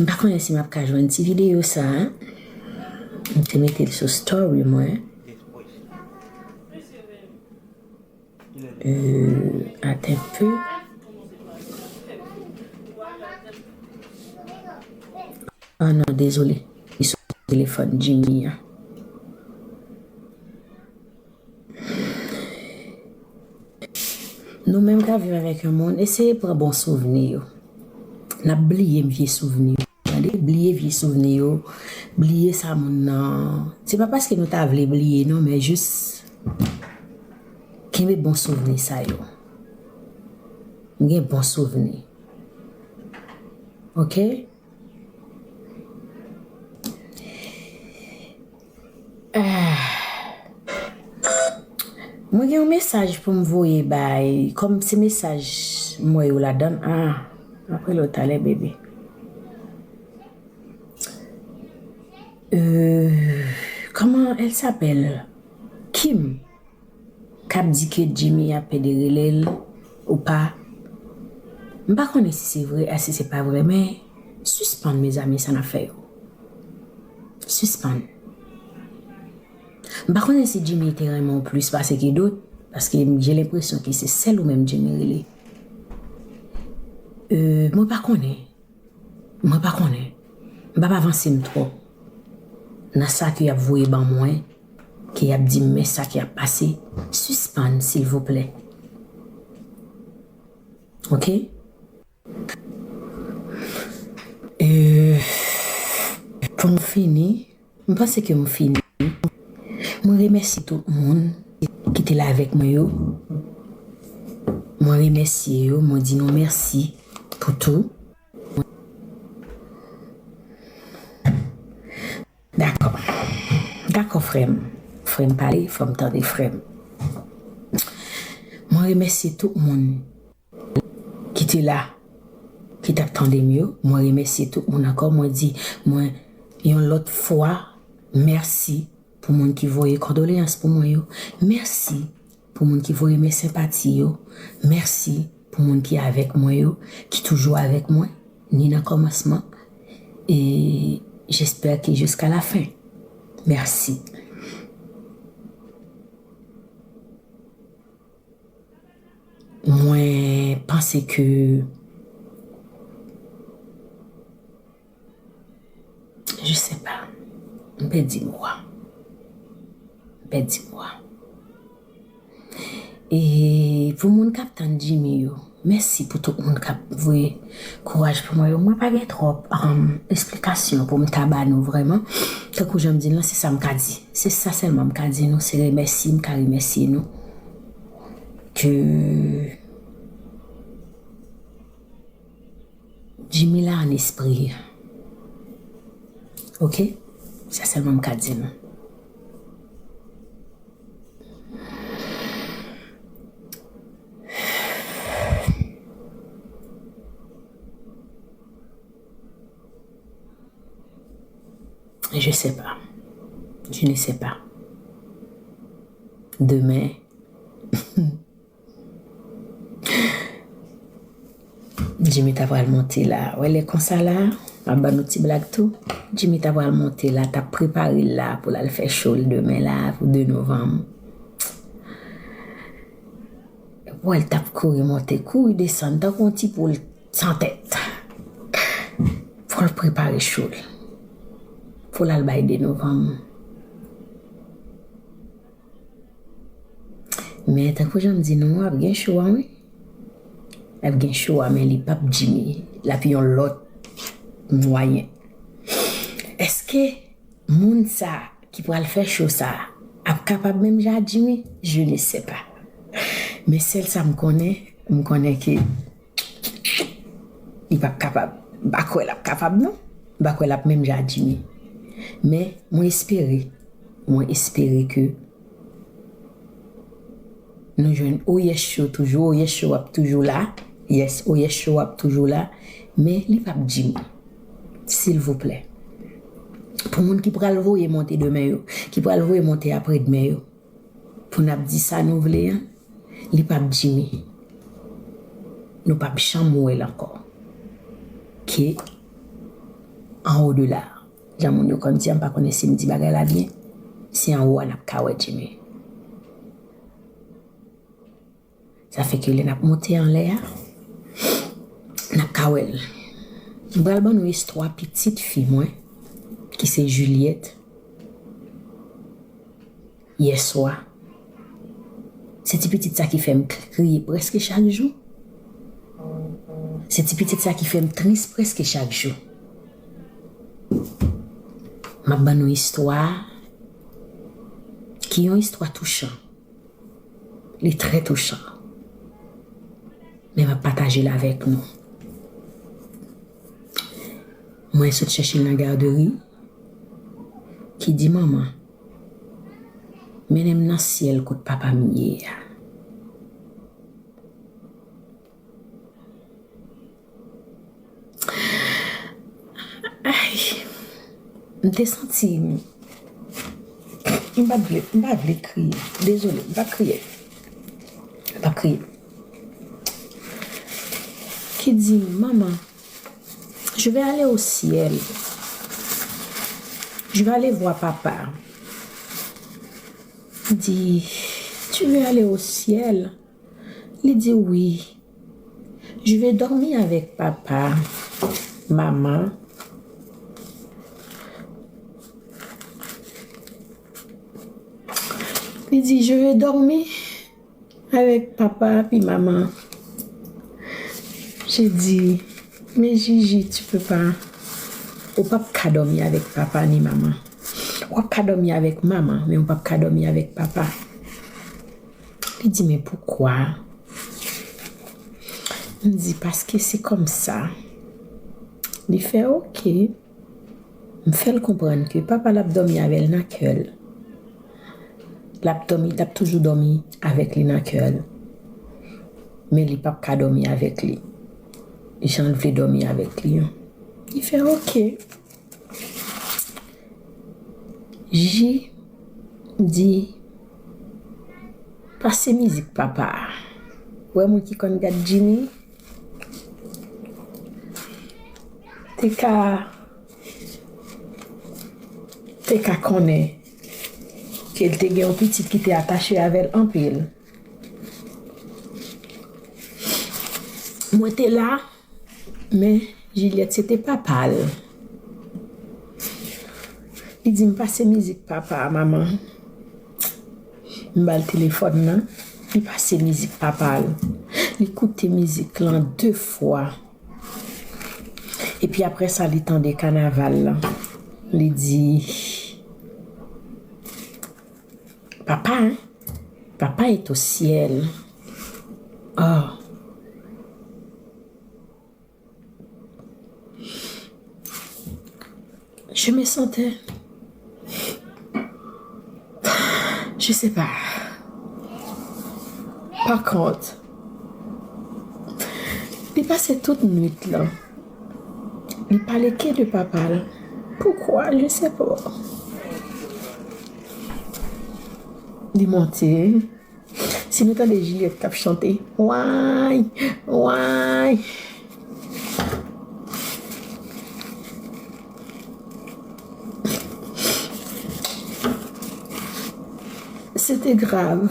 M pa konnen si m ap ka jwenn ti videyo sa a. M te mete l sou story mwen. Euh, attends un peu. Ah non, dezole. Li sou telefòn Jimmy an. Nou menm k ap viv avèk yon moun, eseye pran bon souvni yo. N ap bliye vye souvni yo. Tande, bliye vye souvni yo, bliye sa moun nan. Se pa paske nou ta vle bliye non, men jis kenbe bon souvni sa yo. M gen bon souvni. Ok? Ah. Mwen gen yon mesaj pou m voye bay, kòm se mesaj m wè yo ladan l. Ah, m ap rele w talè, bebe. Euh, comment elle s'appelle? Kim. K ap di ke Jimmy ap pede rele l ou pa. M pa konnen si se vre a si se pa vre, men sispann, mezanmi, sa n ap fè yo. Sispann. M pa konnen si Jimmy te renmen w plis pase ke dòt, paske j'ai l'impression ke se sèl ou menm Jimmy rele. Euh, mwen pa konnen. Mwen pa konnen. M p ap avanse m twòp nan sa ke y ap voye ban mwen, ke y ap di m men sa ki ap pase. Sispann, silvouplè. Ok? Euh, pou m fini, m panse ke m fini. Mwen remèsye tout moun ki te la avèk mwen yo. Mwen remèsye yo, mwen di nou mèsi pou tou. Dakò. Dakò, frè m. Frè m pale, fò m tande frè m. Mwen remèsye tout moun ki te la, ki t ap tande m yo. Mwen remèsye tout moun ankò. Mwen di, mwen, yon lòt fwa, mèsi pou moun ki voye kondoleyans pou mwen yo. Mèsi pou moun ki voye men senpati yo. Mèsi pou moun ki avèk mwen yo, ki toujou avèk mwen, ni nan kòmansman, e j'espère que jusqu'à la fin. Mèsi. Mwen panse ke, je sais pas, m pèdi mo a. M pèdi mo a. E pou moun k ap tann Jimmy yo, mèsi pou tout moun k ap voye kouraj pou mwen yo. Mwen pa gen twòp, um, esplikasyon pou m ta ba nou vrèman. Tankou jan m di l lan, se sa m ka di. Se sa sèlman m ka di nou, se remèsye m ka remèsye nou. Ke Jimmy la an espri. Ok? Sa sèlman m ka di nou. Je sais pas. Je ne sais pas. Demen, Jimmy ta pral monte la. Wè lè konsa la, m ap ban nou ti blag tou. Jimmy ta pral monte la, t ap prepare l la pou l al fè show l demen la, pou de novanm. Wè l t ap kouri monte, kouri desann, tankou yon ti poul san tèt. Pou l prepare show l. Pou l al bay de novanm. Men tankou jan m di nou, ap gen show a, wi. Ap gen show a, men li p ap Jimmy. L ap yon lòt mwayen. Èske moun sa ki pral fè show sa ap kapab menm jan ak Jimmy? Je ne sais pas. Men sèl sa m konnen, m konnen ke li p ap kapab. M pa kwè l ap kapab, non. M pa kwè l ap menm jan ak Jimmy. Men mwen espere, mwen espere ke nou jwenn Oyès Show toujou. Oyès Show ap toujou la. Yes, Oyès Show ap toujou la. Men li p ap Jimmy. Silvouplè. Pou moun ki pral voye monte demen yo, ki pral voye monte apre demen yo, pou n ap di sa nou vle an, li p ap Jimmy. Nou p ap janm wè l ankò. Ke an o de la. Jan moun yo konn di a, m pa konnen si m di bagay la byen. Se anwo a n ap ka wè Jimmy. Sa fè ke lè n ap monte anlè a, n ap ka wè l. M pral ban nou istwa pitit fi mwen, ki se Juliette. Yèswa. Se ti pitit sa ki fè m k-, kriye prèske chak jou. Se ti pitit sa ki fè m tris prèske chak jou. M ap ban nou istwa a, ki yon istwa touchan. Li trè touchan. Men m ap pataje l avèk nou. Mwen sot chèche l nan gadri, ki di, "Manman, mennen m nan syèl kot papa m ye a." Ay, m te santi m, m pa t vle, m pa vle kriye. Dezole, m p ap kriye. M p ap kriye. Ki di, "Maman, je vais aller au ciel. Je vais aller voir papa." M di, "Tu veux aller au ciel?" Li di, "Oui. Je vais dormir avec papa, maman." Li di, "Je vais dormir avec papa puis maman." J'ai dit, "Mais Gigi, tu peux pas. Ou p ap ka dòmi avèk papa ni manman. W ap ka dòmi avèk manman, men ou p ap ka dòmi avèk papa." Li di, "Men poukwa?" M di, "Paske se kòmsa." Li fè, "Oke." M fè l konprann ke papa l ap dòmi avè l nan kè l. L ap dòmi, l ap toujou dòmi avèk li nan kè l. Men li p ap ka dòmi avèk li jan l vle dòmi avèk li an. Li fè, "Oke." Ji di, "Pase mizik papa a." Wè, moun ki konn gad Jimmy te ka, te ka konnen ke l te gen yon pitit ki te atache avè l anpil. Mwen te la, men Juliette se te papa l. Li di m pase mizik papa a, manman. M ba l telefòn nan, li pase mizik papa l. Li koute mizik lan de fwa. Epi apre sa, li tande kanaval lan. Li di, papa, hein? Papa est au ciel. Oh. Je me sentais, je sais pas. Pa kont, li pase tout nwit lan. Li pale ke de papa l. Poukwa? Je sais pas. Li monte. Si nou tande Juliette k ap chante, way, way. Se te grav.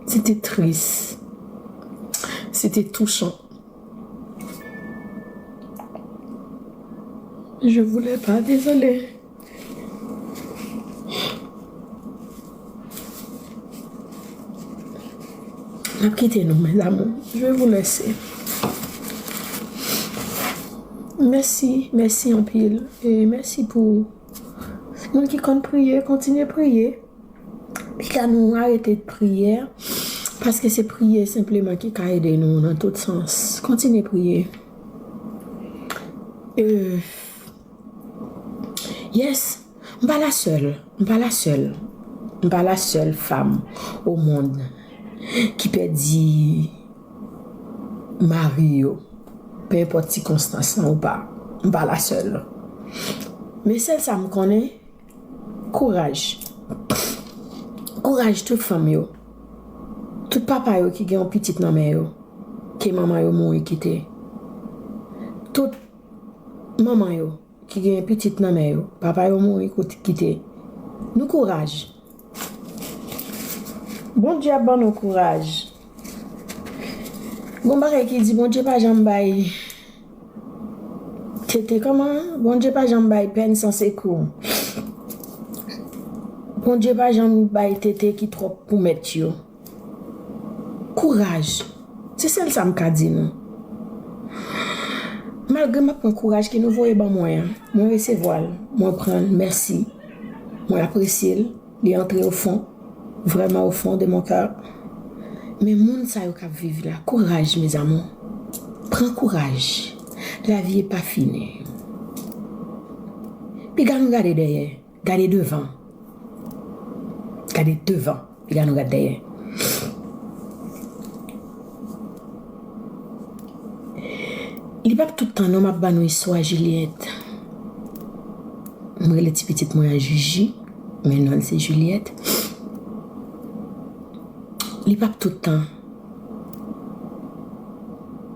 Se te tris. Se te touchan. Je voulais pas, désolé. M ap kite nou, mes amours. Je vais vous laisser. Mèsi, mèsi anpil. E mèsi pou moun ki konn priye, kontinye priye. Piga nou arete priyè, paske se priyè senpleman ki ka ede nou nan tout sans. Kontinye priye. E, yes, m pa la sèl, m pa la sèl, m pa la sèl fanm o mond ki pèdi mari yo, pe enpòt sikonstans lan ou pa, m pa la sèl. Men sèl sa m konnen, kouraj. Kouraj tout fanm yo. Tout papa yo ki gen yon pitit nan men yo, ke manman yo mouri kite. Tout manman yo ki gen pitit nan men yo, papa yo mouri kout-, kite. Nou kouraj. Bondye ap ban nou kouraj. Gon bagay ki di Bondye pa janm bay tete, kòman? Bondye pa janm bay pèn san sekou. Bondye pa janm bay tete ki twòp pou mèt yo. Kouraj. Se sèl sa m ka di nou. Malgre m ap pran kouraj ke nou voye ban mwen an, mwen resevwa l, mwen pran l, mèsi. Mwen apresye l, li antre o fon, vrèman o fon de mon cœur. Men moun sa yo k ap viv la, kouraj, mes amours. Pran kouraj. Lavi e pa fini. Piga nou gade dèyè. Gade devan. Gade devan. Piga nou gade dèyè. Li p ap tout tan non m ap ba nou istwa Juliette. M rele ti pitit mwen an Jiji, men non l se Juliette. Li p ap tout tan.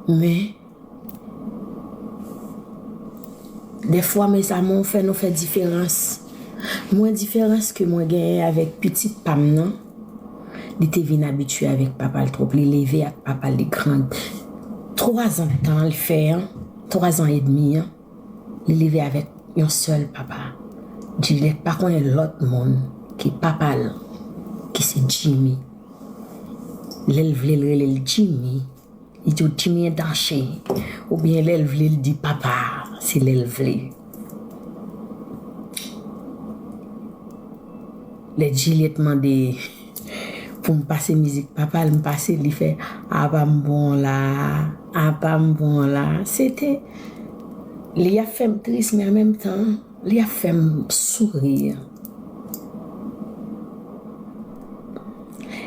Men Dèfwa, mes amours, fè nou fè diferans. Mwen, diferans ke mwen genyen avèk pitit pa m nan, li te vin abitye avèk papa l twòp. Li leve ak papa l, li grandi. Twazan tan l fè an, twazan edmi an, li leve avèk yon sèl papa. Juliette pa konnen lòt moun ke papa l, ki se Jimmy. Lè l vle, l rele l Jimmy. Li di w Jimmy en danger. Oubyen lè l vle, l di papa, se lè l vle. Lè Juliette mande pou m pase mizik papa l, m pase, li fè, apa m bon la, apa m bon la. Se te, li ap fè m tris, men an menm tan, li ap fè m souri.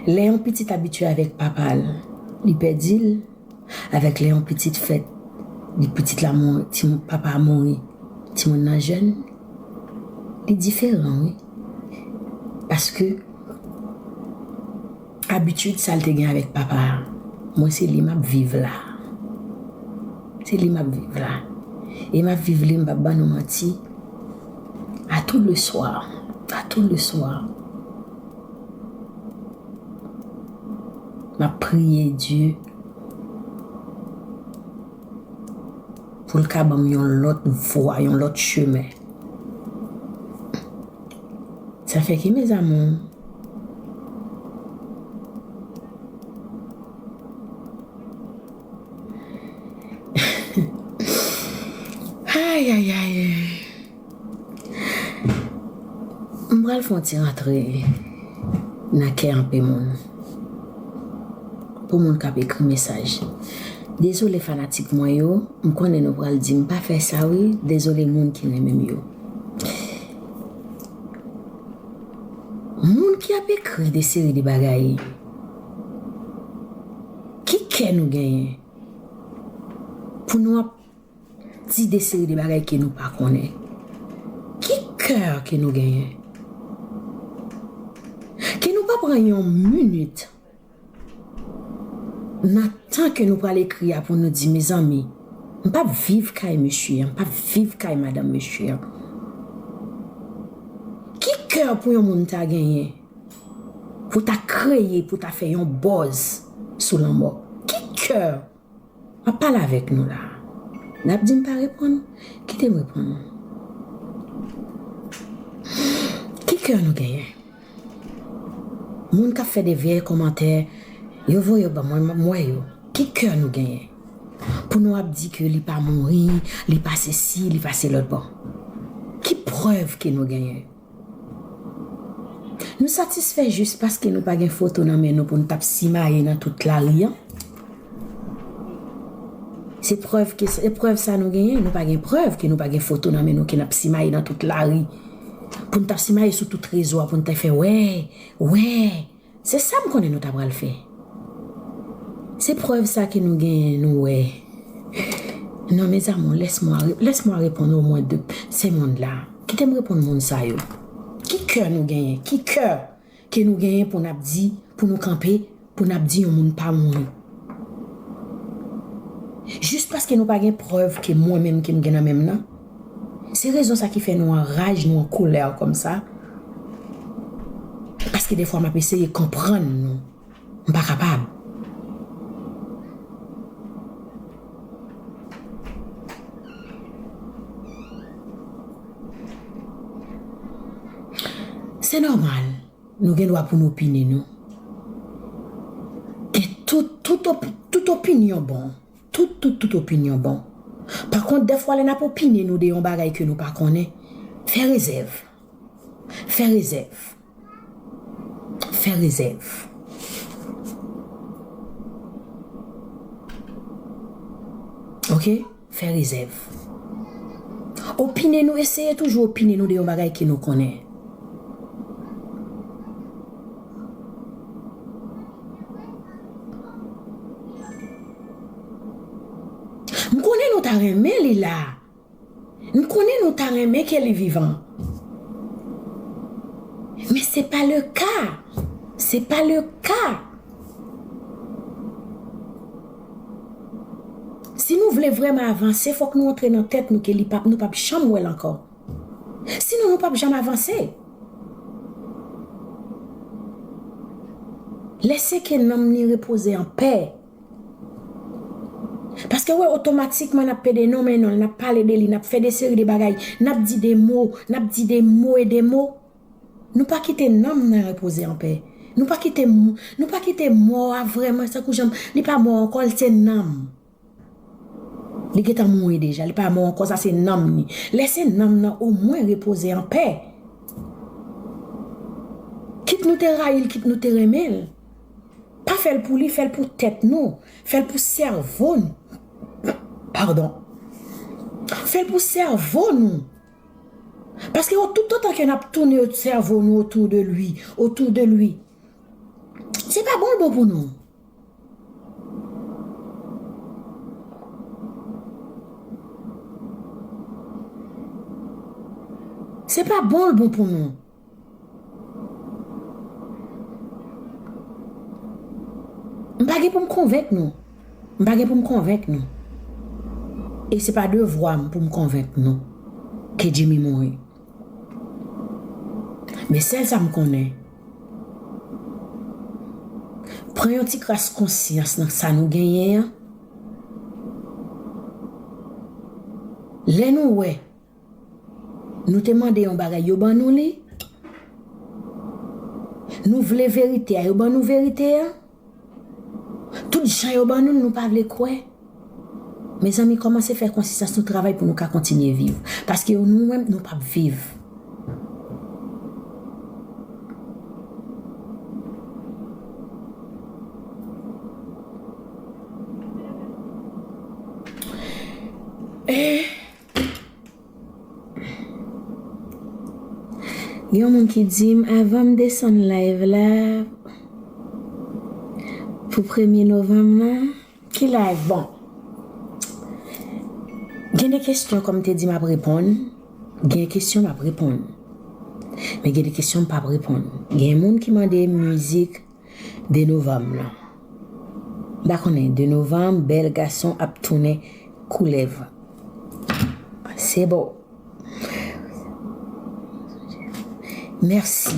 Lè yon pitit abitye avèk papa l, li pèdi l. Avèk lè yon pitit fèt, li pitit la mouri, timoun, papa a mouri, timoun nan jèn, li diferan, wi. Paske abitid sa l te gen avèk papa a. Mwen, se li m ap viv la. Se li m ap viv la. E m ap viv li, m p ap ban nou manti. À tout le soir. À tout le soir. M ap priye Dye pou l ka ban m yon lòt vwa, yon lòt chemen. Sa fè ki, mes amours? Ay, ay, ay. M pral fè yon ti rantre nan kè anpe moun. Pou moun k ap ekri mesaj. Dezole fanatik mwen yo, m konnen nou pral di m pa fè sa wi, dezole moun ki renmen m yo. Moun ki ap ekri de seri de bagay, ki kè nou genyen pou nou ap di de seri de bagay ke nou pa konnen? Ki kè ke nou genyen? Ke nou pa pran yon minit nan tan ke nou pral ekri a pou nou di, mezanmi, m p ap viv kay mesye an, m p ap viv kay madanm mesye an. Ki kè pou yon moun ta genyen pou ta kreye, pou ta fè yon buzz sou lanmò? Ki kè? M ap pale avèk nou la. N ap di m pa reponn? Kite m reponn nou. Ki kè nou genyen? Moun k ap fè de vyè kòmantè, yo voye yo ban mwen, m wè yo. Ki kè nou genyen? Pou nou ap di ke li pa mouri, li pa sesi, li pa selòt. Bon. Ki prèv ke nou genyen? Nou satisfè jis paske nou pa gen foto nan men nou pou n t ap simaye nan tout lari an? Se prèv ke, se prèv sa nou genyen? Nou pa gen prèv ke nou pa gen foto nan men nou ke n ap simaye nan tout lari. Pou n t ap simaye sou tout rezo a, pou n t ap fè, wè, wè. Se sa m konnen nou ta pral fè. Se prèv sa ke nou genyen, nou wè. Non, mes amours, laisse-moi, laisse-moi répondre au moins de ce monde-là. Kite m reponn moun sa yo. Ki kè nou genyen? Ki kè ke nou genyen pou n ap di, pou nou kanpe, pou n ap di yon moun pa mouri? Jis paske nou pa gen prèv ke mwen menm ke m gen nan men m nan. Se rezon sa ki fè nou an raj, nou an kolè kòmsa. Paske defwa m ap eseye konprann nou. M pa kapab. Se nòmal. Nou gen dwa pou n opine nou. Gen tout, tout op-, tout opinyon bon. Tout, tout, tout opinyon bon. Pa kont, defwa, lè n ap opine nou de yon bagay ke nou pa konnen, fè rezèv. Fè rezèv. Fè rezèv. Oke? Fè rezèv. Opine nou, eseye toujou opine nou de yon bagay ke nou konnen. M konnen nou ta renmen li la. M konnen nou ta renmen ke li vivan. Men se pa le ka. Se pa le ka. Si nou vle vrèman avanse, fòk nou antre nan tèt nou ke li p ap, nou p ap janm wè l ankò. Sinon, nou p ap janm avanse. Lèse ke nanm ni repoze an pè. Paske, wè, otomatikman, n ap pede nonmen non l, n ap pale de li, n ap fè de seri de bagay, n ap di de mo, n ap di de mo e de mo. Nou pa kite nanm nan repoze an pè. Nou pa kite m-, nou pa kite mò a vrèman, tankou jan li pa mò ankò, l se nanm. Li gentan mouri deja, li pa mò ankò, sa se nanm ni. Lèse nanm nan omwen repoze an pè. Kit nou te rayi l, kit nou te renmen l. Pa fè l pou li, fè l pou tèt nou. Fè l pou sèvo nou. Padon. Fè l pou sèvo nou. Paske o-, toutotan ke n ap tounen sèvo nou otou de li, otou de li, se pa bon l bon pou nou. Se pa bon l bon pou nou. M pa gen pou m konvenk nou. M pa gen pou m konvenk nou. E se pa devwa m pou m konvenk nou ke Jimmy mouri. Men sèl sa m konnen, pran yon ti kras konsyans nan sa nou genyen an. Lè nou wè nou te mande yon bagay, yo ban nou li. Nou vle verite a, yo ban nou verite a. Tout jan yo ban nou, nou pa vle kwè. Mezanmi, kòmanse fè konsyans nou, travay pou nou ka kontinye viv. Paske nou menm, nou p ap viv. Eh. Gen yon moun ki di m, avan m desann live la pou premye novanm nan, ki live? Bon, gen de kesyon, kòm m te di, m ap reponn. Gen kesyon, m ap reponn. Men gen de kesyon, m p ap reponn. Gen moun ki mande mizik de novanm nan. M pa konnen, de novanm, bèl gason ap tounen koulèv. Se bon. Mèsi.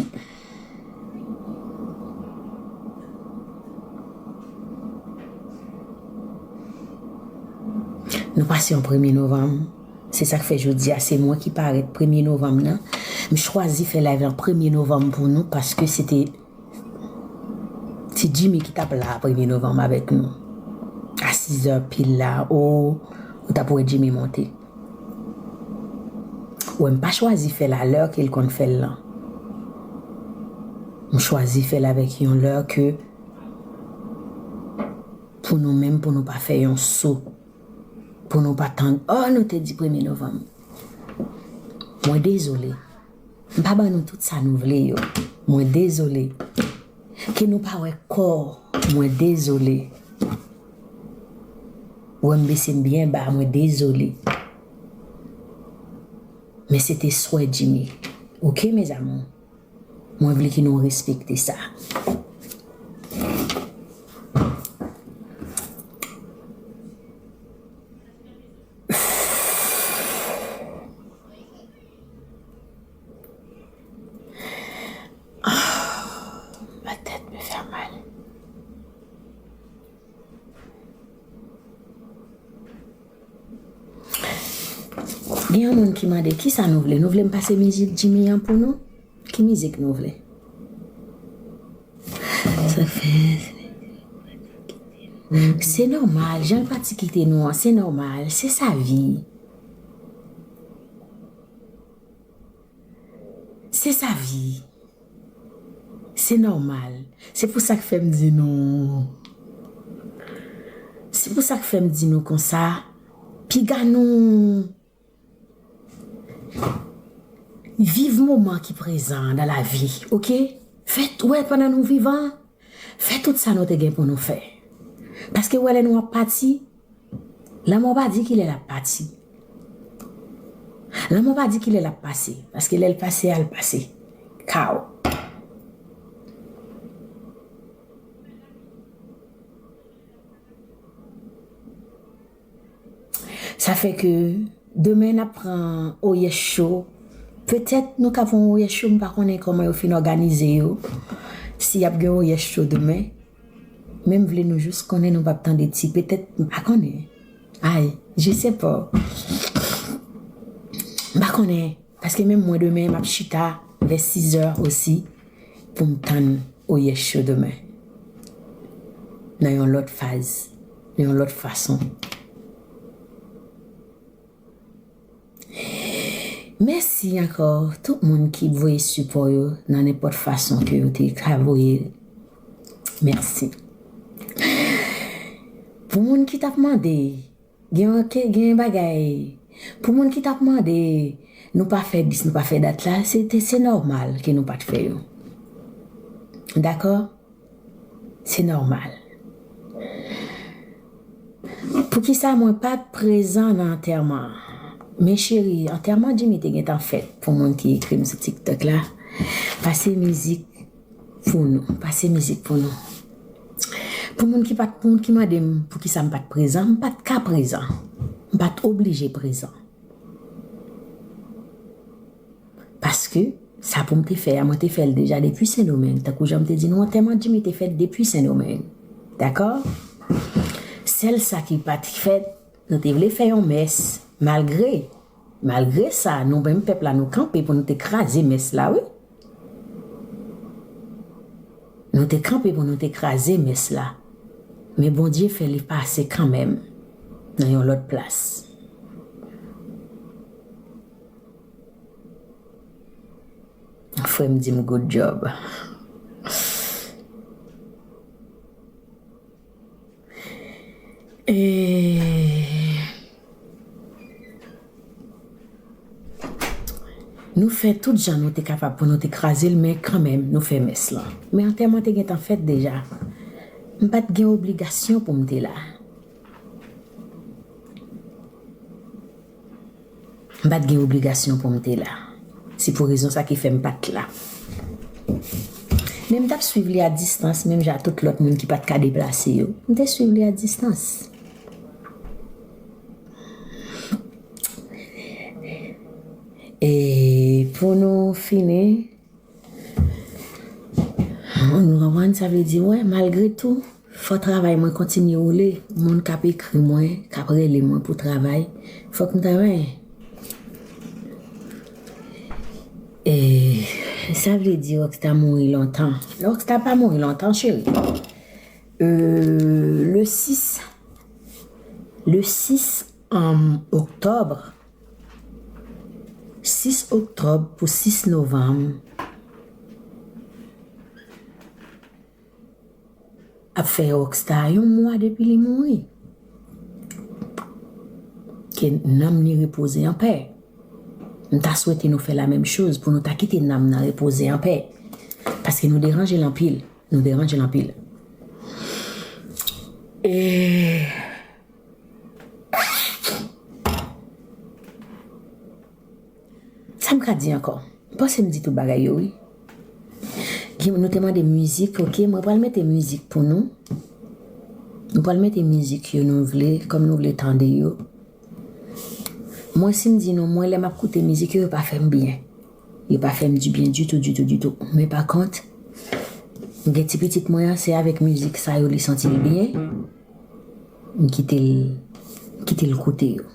Nou pase yon premye novanm. Se sa k fè jodi a, se mwen ki parèt premye novanm nan. M chwazi fè live lan premye novanm pou nou paske se te, se Jimmy ki t ap la premye novanm avèk nou. A sizè pil la, o, ou t ap wè Jimmy monte. Wè, m pa chwazi fè l a lè ke l konn fè l lan. M chwazi fè l avèk yon lè ke pou nou menm, pou nou pa fè yon so, pou nou pa tann, o, nou te di premye novanm. Mwen dezole. M pa ban nou tout sa nou vle yo. Mwen dezole. Ke nou pa wè kò, mwen dezole. Wè m bese m byen ba, mwen dezole. Men se te swè Jimmy. Oke, mes amours? Mwen vle ke nou respekte sa. Ma tête me fait mal. Gen yon moun ki mande, kisa nou vle? Nou vle m pase mizik Jimmy an pou nou? Ki mizik nou vle? Sa fè. Se nòmal, jan l pati kite nou an, se nòmal, se sa vi. Se sa vi. Se nòmal. Se pou sa k fè m di nou. Se pou sa k fè m di nou konsa, piga nou viv moman ki prezan nan lavi, oke? Fè, wè, pandan nou vivan, fè tout sa nou te gen pou nou fè. Paske wè, lè nou ap pati, lanmò pa di kilè l ap pati. Lanmò pa di kilè l ap pase. Paske lè l pase a, l pase. Kaw. Sa fè ke demen n ap pran Oyè Show. Petèt nou ka fè yon Oyè Show, m pa konnen kòman yo fin òganize yo. Si y ap gen Oyè Show demen. Men m vle nou jis konnen nou p ap tande ti. Petèt, m pa konnen. Ay, je sais pas. M pa konnen. Paske menm mwen demen, m ap chita vè sizè osi pou m tann Oyè Show demen. Nan yon lòt faz, nan yon lòt fason. Mèsi ankò tout moun ki voye sipò yo nan nenpòt fason ke yo te ka voye l. Mèsi. Pou moun ki t ap mande, Gen, gen bagay. Pou moun ki t ap mande, nou pa fè dis, nou pa fè dat la, se te, se nòmal ke nou pa t fè yo. Dakò? Se nòmal. Poukisa mwen pa t prezan nan antèman an? Men cheri, antèman Jimmy te gentan fèt pou moun ki ekri m sou TikTok la. Pase mizik pou nou. Pase mizik pou nou. Pou moun ki pa t, pou moun ki mande m poukisa m pa t prezan, m pa t ka prezan. M pa t oblije prezan. Paske sa pou m te fè a, mwen te fè l deja depi Sendomeng. Tankou jan m te di nou, antèman Jimmy te fèt depi Sendomeng. Dakò? Sèl sa ki pa t fèt, nou te vle fè yon mès, malgre, malgre sa, nou menm pèp la, nou kanpe pou nou te kraze mès la, wi. Nou te kanpe pou nou te kraze mès la. Men Bondye fè li pase kanmenm nan yon lòt plas. Frè m di m good job. E nou fè tout jan nou te kapab pou nou te kraze l, men kanmenm nou fè mès lan. Men antèman te gentan fèt deja. M pa t gen obligasyon pou m te la. M pa t gen obligasyon pou m te la. Se pou rezon sa ki fè m pa t la. Men m t ap swiv li a distans, menm jan tout lòt moun ki pa t ka deplase yo. M te swiv li a distans. E pou nou fini, nou konprann, sa vle di, wè, malgre tou, fò travay mwen kontinye woule. Moun k ap ekri mwen, k ap rele mwen pou travay, fòk m travay. E sa vle di Rockstar mouri lontan. Rockstar pa mouri lontan, cheri. Euh, le sis, le sis, um, oktòb, sis oktòb pou sis novanm, ap fè Rockstar yon mwa depi li mouri. Ke nanm li repoze an pè. M ta swete nou fè la menm choz pou nou ta kite nanm nan repoze an pè. Paske nou deranje l anpil. Nou deranje l anpil. E Sa m ka di ankò? M panse m di tout bagay yo, wi. Gen, nou te mande mizik, ok, mwen pral mete mizik pou nou. Nou pral mete mizik yo nou vle, kòm nou vle tande yo. Mwen, si m di nou, mwen, lè m ap koute mizik yo, yo pa fè m byen. Yo pa fè m dibyen ditou, ditou, ditou. Men pa kont, m gen ti pitit mwen an, se avèk mizik sa yo li santi l byen. M kite l, kite l koute yo.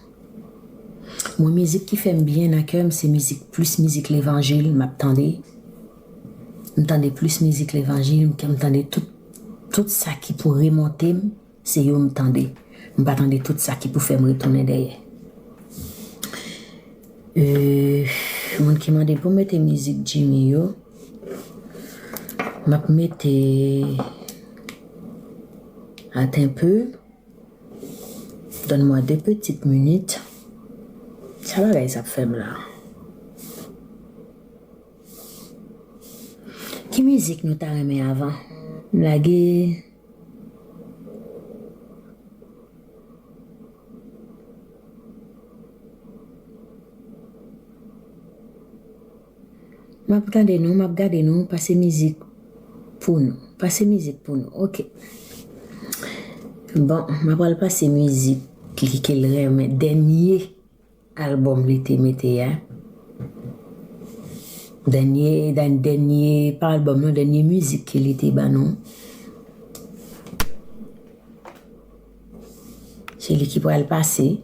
Mwen, mizik ki fè m byen nan kè m, se mizik, plis mizik levanjil m ap tande. M tande plis mizik levanjil, m, m tande tout, tout sa ki pou remonte m, se yo m tande. M pa tande tout sa ki pou fè m retounen dèyè. Euh, moun ki mande pou m mete mizik Jimmy yo, m ap mete Attends un peu. Donne-moi deux petites minutes. Sa bagay sa ap fè m la. Ki mizik nou ta renmen avan? M lage. M ap tande nou, m ap gade nou, pase mizik pou nou. Pase mizik pou nou, ok. Bon, m ap pral pase mizik li ke l renmen, dènye albòm li te mete a. Dènye, dèn-, dènye, pa albòm non, dènye mizik ke li te ban nou. Se li ki pral pase.